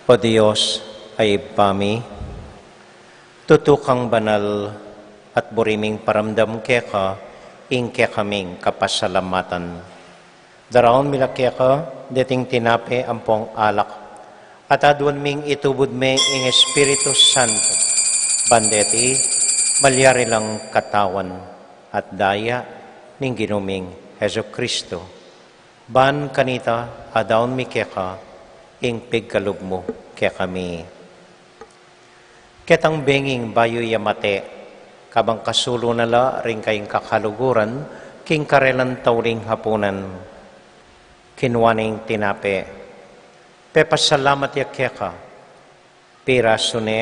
O Dios, a Ibpa mi, tutu kang banal at buri ming paramdam keka ing kekaming kapasalamatan. Daraun mi la keka deting tinape ampong alak, at aduan ming itubud me ing Espiritu Santo, ban deti malyari lang katawan at daya ning Ginu ming Jesucristo. Ban kanita adaun mi keka ing pigkalub mu kekami. Ketang benging bayu ya mate, kabang kasulu na la ring kayang kakaluguran king karelang tauling hapunan, kinua ne ing tinape, pepasalamat ya keka, pirasu ne,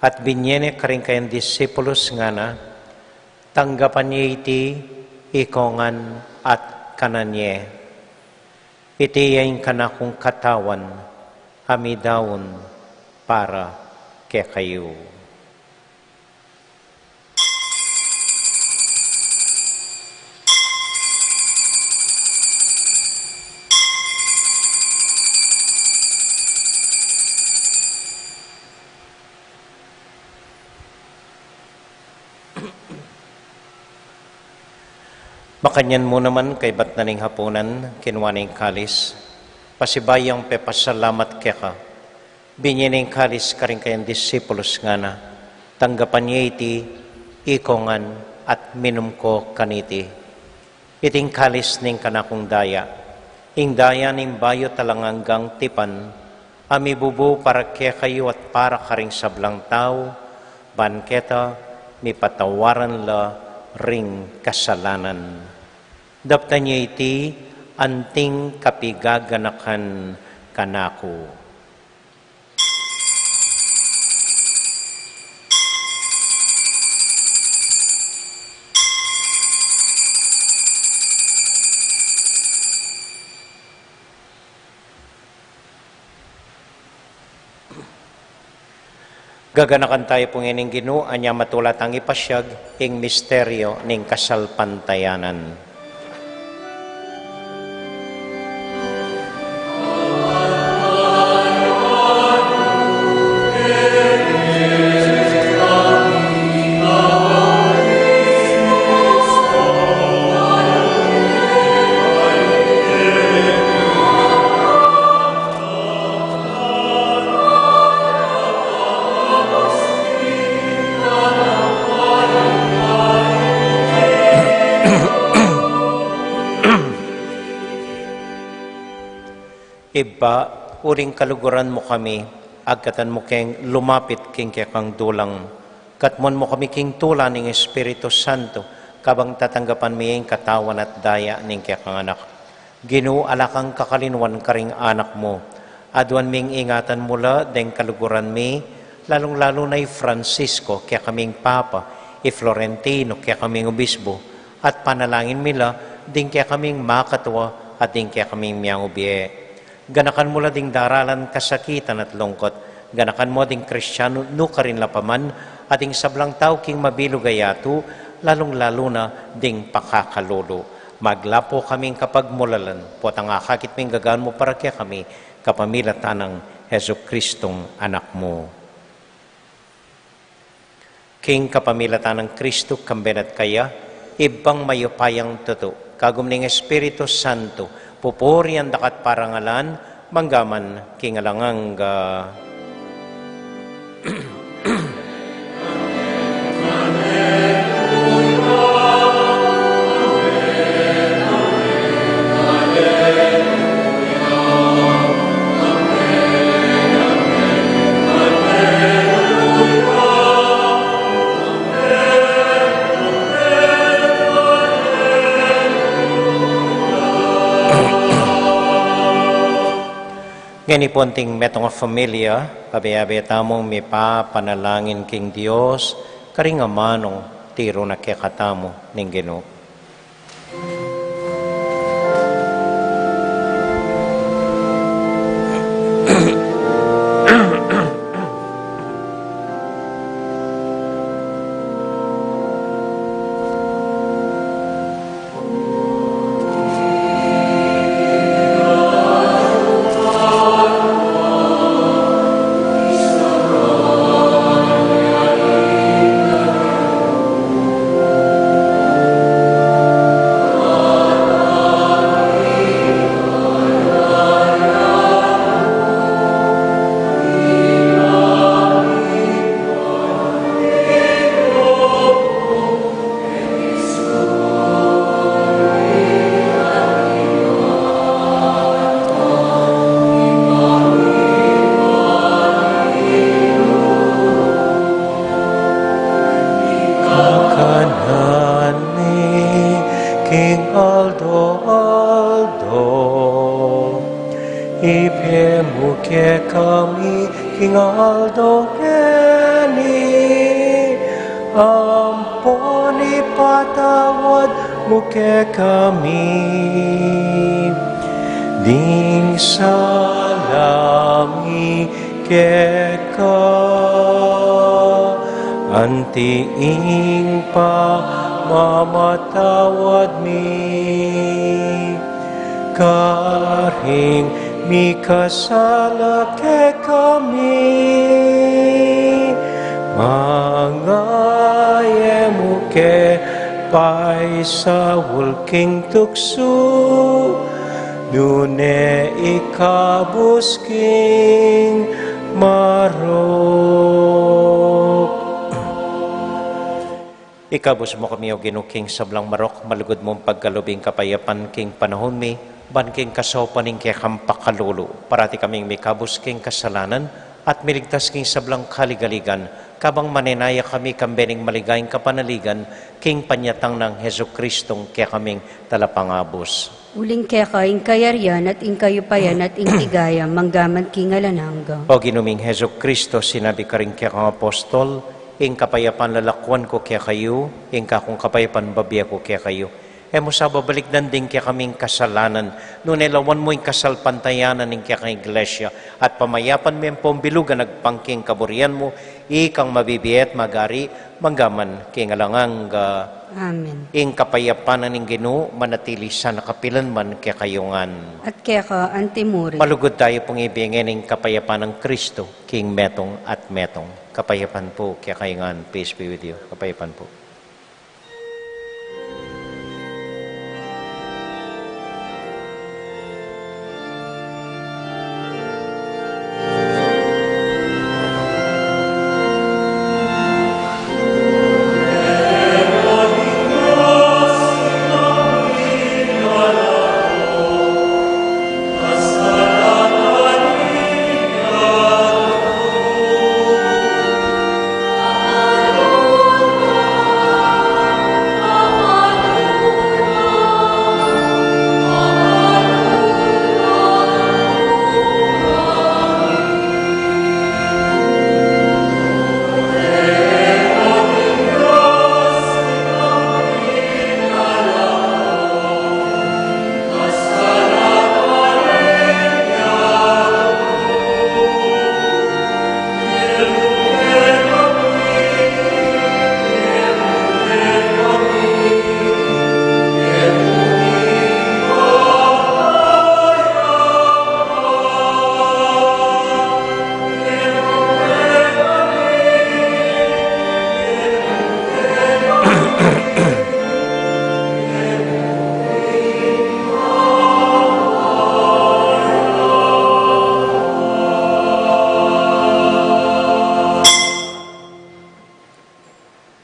at binye ne karing kayang disipulus, ngana, tanggapan ye iti ikayu ngan at kanan ye. Iti ya ing kanakung katawan, a midaun para kekayu. Makanyan mu naman kaibat na ning hapunan, kinua ne ing kalis, pasibayu yang pepasalamat keka, binye ne ing kalis karing kayang disipulus, ngana, tanggapan ye iti ikayu ngan at minum ko kaniti. Iti ing kalis ning kanakung daya, ing daya ning bayu at alang anggang tipan, a mibubu para kekayu at para karing sablang tau, ban keta mipatawaran la ring kasalanan. Daptan ye iti anting kapigaganakan kanaku. Gaganakan tayu pu ngening Ginu, anya matula tang ipasyag ing misteryo ning kasalpantayanan. Ibpa, uling kaluguran mu kami, agkatan mu keng lumapit king kekang dulang. Katmuan mu kami king tula ning Espiritu Santo, kabang tatanggapan mi ing katawan at daya ning kekang Anak. Ginu, ala kang kakalinuan karing anak mu. Aduan ming ingatan mu la deng kaluguran mi, lalung-lalu na i Francisco, kekaming Papa, i Florentino, kekaming Obispo, at panalangin mi la ding kekaming makatua at ding kekaming miyang ubie. Ganakan mu la ding daralan kasakitan at lungkut. Ganakan mu ding Kristianu nukarin la pa man, at ding sablang tau king mabilug a yatu, lalung-lalu na ding pakakalulu. Maglapu kaming kapagmulalan, potang akakit ming gagawan mu para kekami, kapamilatan nang Jesucristong Anak mu. King kapamilatan nang Kristu, kambe na at kaya, Ibpang mayupayang tutu, kagum ning Espiritu Santo, pupurian da ka at parangalan, mangga man king alang angga. Ngeni pu anting metung a familia, abe-abe tamung mipapanalangin king Dios, karing amanung tiru na kekatamu ning Ginu. aldo-aldo. Ibie mu kekami king aldo ngeni, ampon ipatawad mu kekami ding sala mi keka, anti ing pamamatawad mi karing mikasala kekami. Manga e mu ke paisaul king tuksu, nune ikabus king marok. Ikabus mu kami, O Ginu, king sablang marok, malugud mung pagkalub ing kapayapan king panaun mi, ban king kasaupan ning kekang pakalulu, parati kaming mikabus king kasalanan, at miligtas king sablang kaligaligan, kabang manenaya kami kambe ning maligayang kapanaligan, king panyatang nang Jesucristong kekaming Talapangabus. Uling keka ing kayarian at ing kayupayan at ing ligaya, manggaman king alang angga. O Ginu ming Jesucristo, sinabi karing kekang apostol, ing kapayapan lalakuan ku kekayu, ing kakung kapayapan babie ku kekayu. E mu sa babalikdan ding kekaming kasalanan, nune lawan mu ing kasalpantayanan ning kekang Iglesia, at pamayapan me ampon bilugan agpang king kaburian mu, ikang mabibie at magari, manggaman king alang angga. Amen. Ing kapayapan ning Ginu manatili sana kapilan man kekayu ngan. At keka anti murin. Malugud tayu pung ibie ngeni ing kapayapan nang Kristo, king metung at metung. Kapayapan pu kekayu ngan, peace be with you. Kapayapan pu.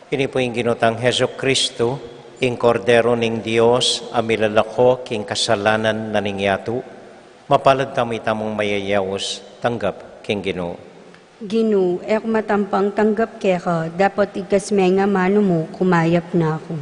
Ini pu ing Ginu tang Jesucristo, ing Kordero ning Dios, a milalako king kasalanan na ning yatu. Mapalad tamu itamung mayayaus tanggap king Ginu. Ginu, e ku matampang tanggap keka, dapot igkas me ing amanu mu, kumayap na ku.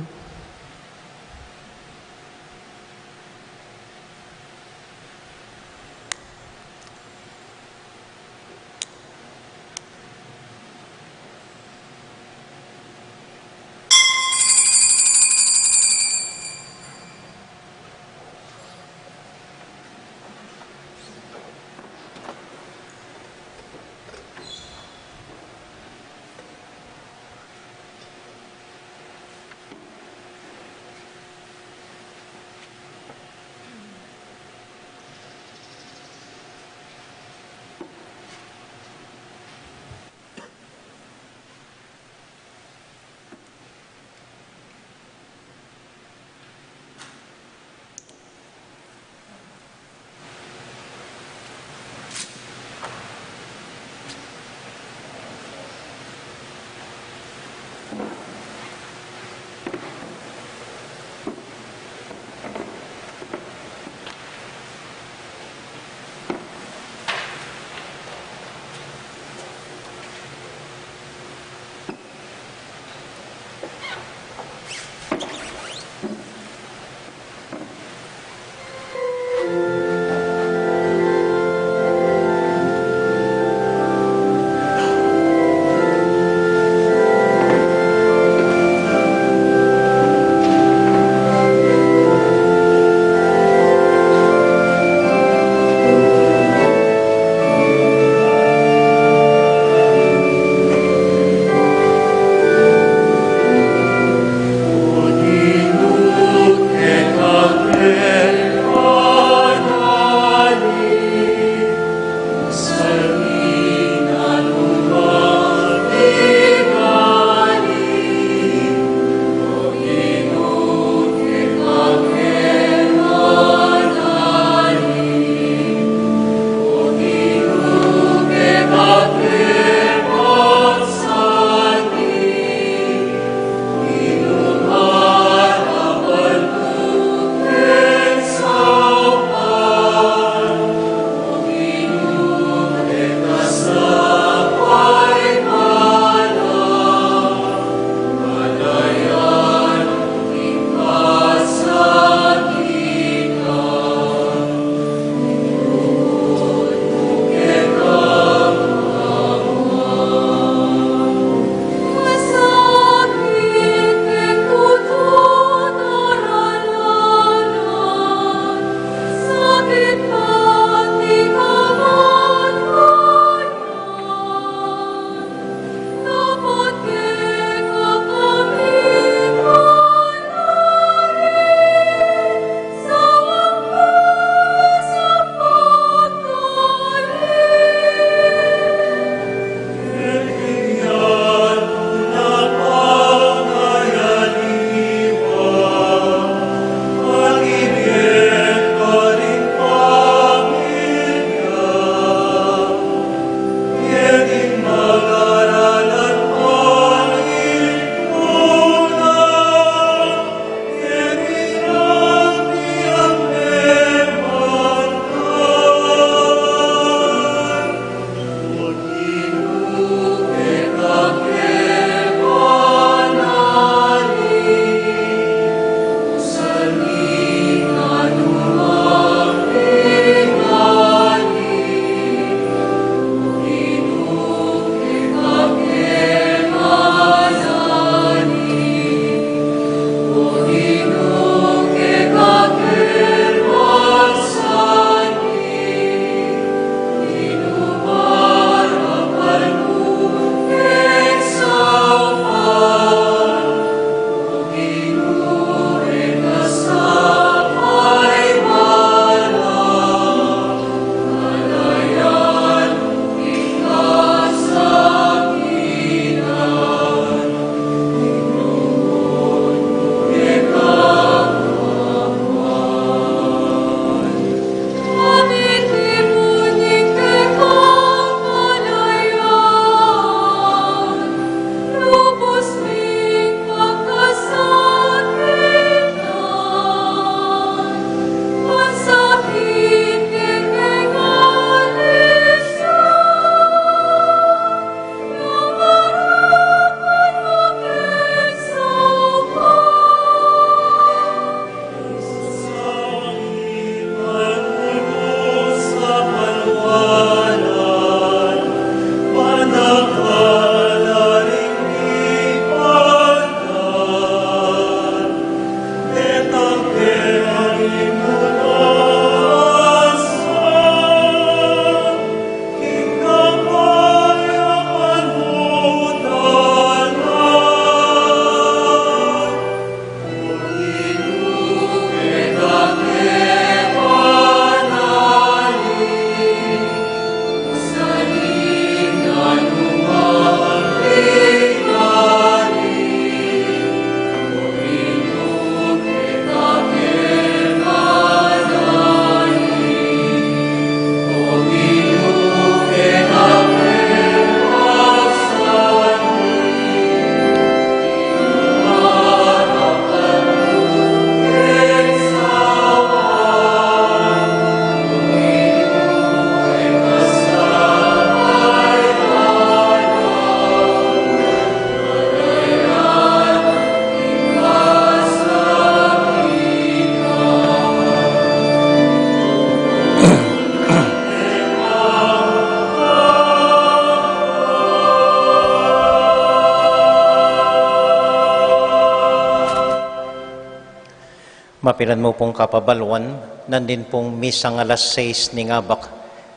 Mapilan mu pung kapabaluan, nandin pung misang alas sais ning abak,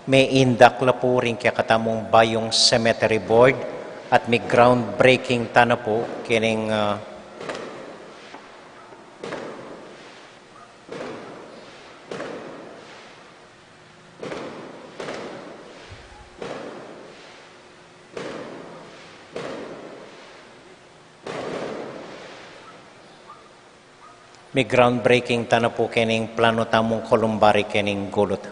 me-induct la pu ring kekatamung bayung cemetery board at mi-groundbreaking tana pu kening, ah, mi-groundbreaking tana pu kening planu tamung columbarium kening gulut.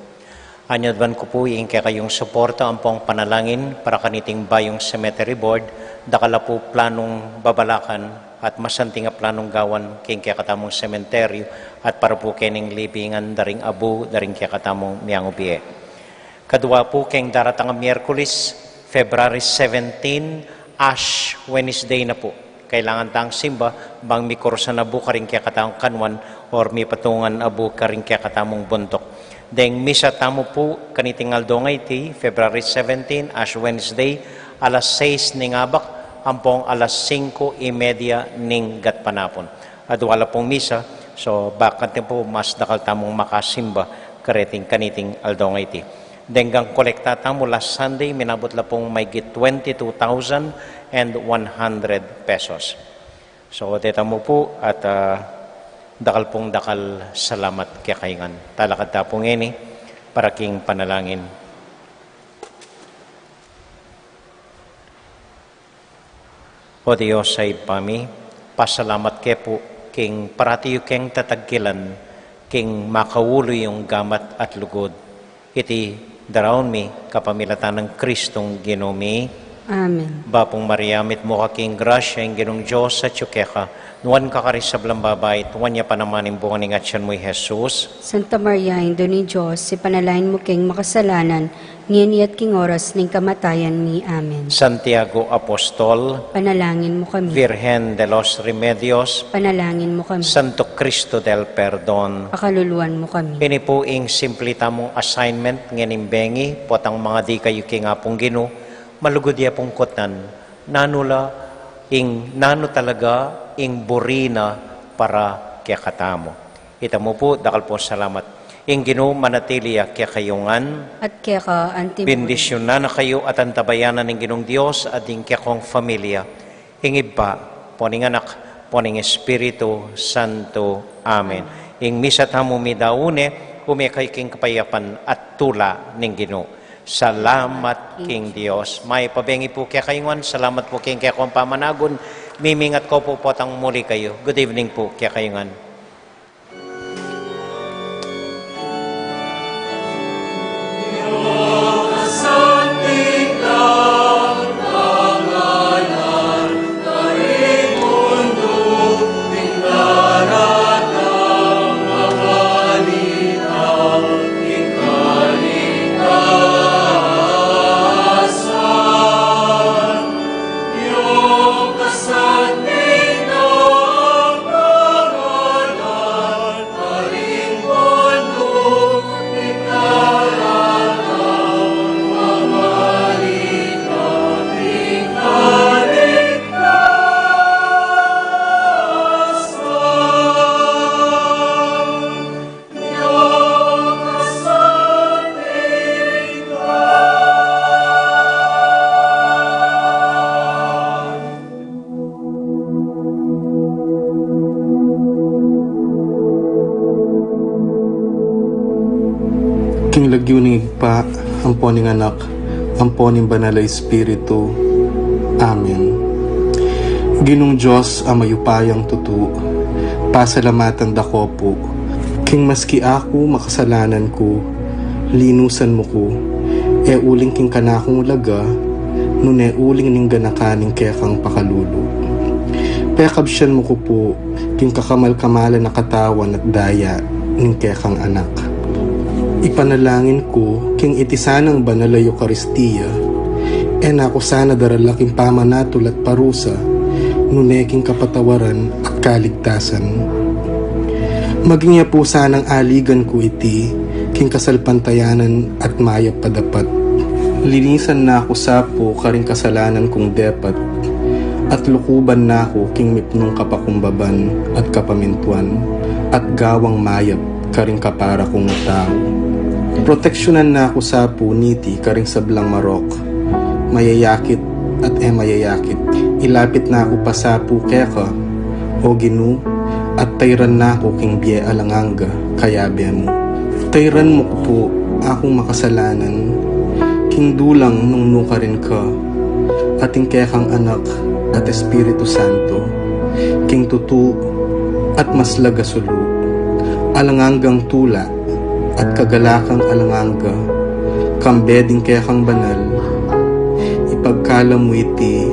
Anyadwan ku pu ing kekayung suporta ampong panalangin para kaniting bayung cemetery board, dakal la pu planung babalakan at masanting a planung gawan king kekatamung sementeryu at para pu kening libingan da ring abu da ring kekatamung miangubie. Kadua pu keng daratang a Miyerkules, February seventeen, Ash Wednesday na pu. Kailangan tang simba bang mikurusan na bu karing kekatang kanwan or mipatungan a bu karing kekatamung buntuk. Deng misa tamu pu kaniting aldo ngeni, February seventeen, Ash Wednesday, alas sais ning abak ampong alas singko y media ning gatpanapun. Adua la pung misa, so bakante pu mas dakal tamung makasimba kareting kaniting aldo ngeni. Deng kolekta tamu last Sunday, minabut la pung maigit twenty-two thousand and one hundred pesos. So, deta mu pu at, ah, dakal pung dakal salamat kekayu ngan. Talakad ta pu ngeni para king panalangin. O Dios a Ibpa mi, pasalamat ke pu king parati yu keng tatagkilan king makaulu yung gamat at lugud. Iti daraun mi kapamilatan nang Kristong Ginu mi. Amen. Bapu Maria, mitmu ka king grasya, ing Ginung Dios atyu keka, nuan ka karing sablang babai, at nuan ya pa naman ing bunga ning atyan mu, i Jesus. Santa Maria, Indu ning Dios, ipanalangin mu keng makasalanan, ngeni at king oras ning kamatayan mi. Amen. Santiago Apostol, panalangin mu kami. Virgen de los Remedios, panalangin mu kami. Santo Cristo del Perdon, pakaluluan mu kami. Ini pu ing simple tamung assignment ngening bengi, potang mangadi kayu king Apung Ginu, malugud ya pung kutnan, nanu la ing, nanu talaga ing buri na para kekatamu. Ita mu pu, dakal pung salamat. Ing Ginu manatili ya kekayu ngan. At keka anti mu rin. Bendisyunan na kayu at antabayanan ning Ginung Dios at ding kekong familia, ing Ibpa, ampo ning Anak, ampo ning Espiritu Santo. Amen. Amen. Ing misa tamu midaun ne, ume kayu king kapayapan at tula ning Ginu. Salamat king Dios. Mayap a bengi pu kekayu ngan, salamat pu king kekong pamanagun. Mimingat ko pu potang muli kayu. Good evening pu kekayu ngan. King lagyu ning Ibpa, ampo ning Anak, ampo ning Banal a Espiritu. Amen. Ginung Dios a mayupayang tutu, pasalamatan da ko pu, king maski aku makasalanan ku, linusan mu ku, e uling king kanakung ulaga, nune uling ning ganakan ning kekang pakalulu. Pekabsian mu ku pu, king kakamal-kamalan a katawan at daya ning kekang Anak. Ipanalangin ku, king iti sanang banal a Eukaristia, e na ku sana darala king pamanatul at parusa, nune king kapatawaran at kaligtasan. Maging ya pu sanang aligan ku iti, king kasalpantayanan at mayap a dapat. Linisan na ku sa pu karing kasalanan kung depat, at lukuban na ku king mipnung kapakumbaban at kapamintuan. at gawang mayap karing kapara kung tau. Proteksyonan na ku sa pu niti karing sablang marok, mayayakit at e mayayakit. Ilapit na ku pa sa pu keka, O Ginu, at tairan na ku king bie alang angga, kayabe mu. Tairan mu ku pu akung makasalanan, king dulang nung nukarin ka, at ing kekang Anak at Espiritu Santo, king tutu at maslag a sulu, alang anggang tula at kagalakang alang angga, kambe ding kekang banal, ipagkalub mu iti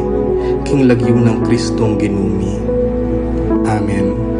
king lagyu nang Kristong Ginu mi. Amen.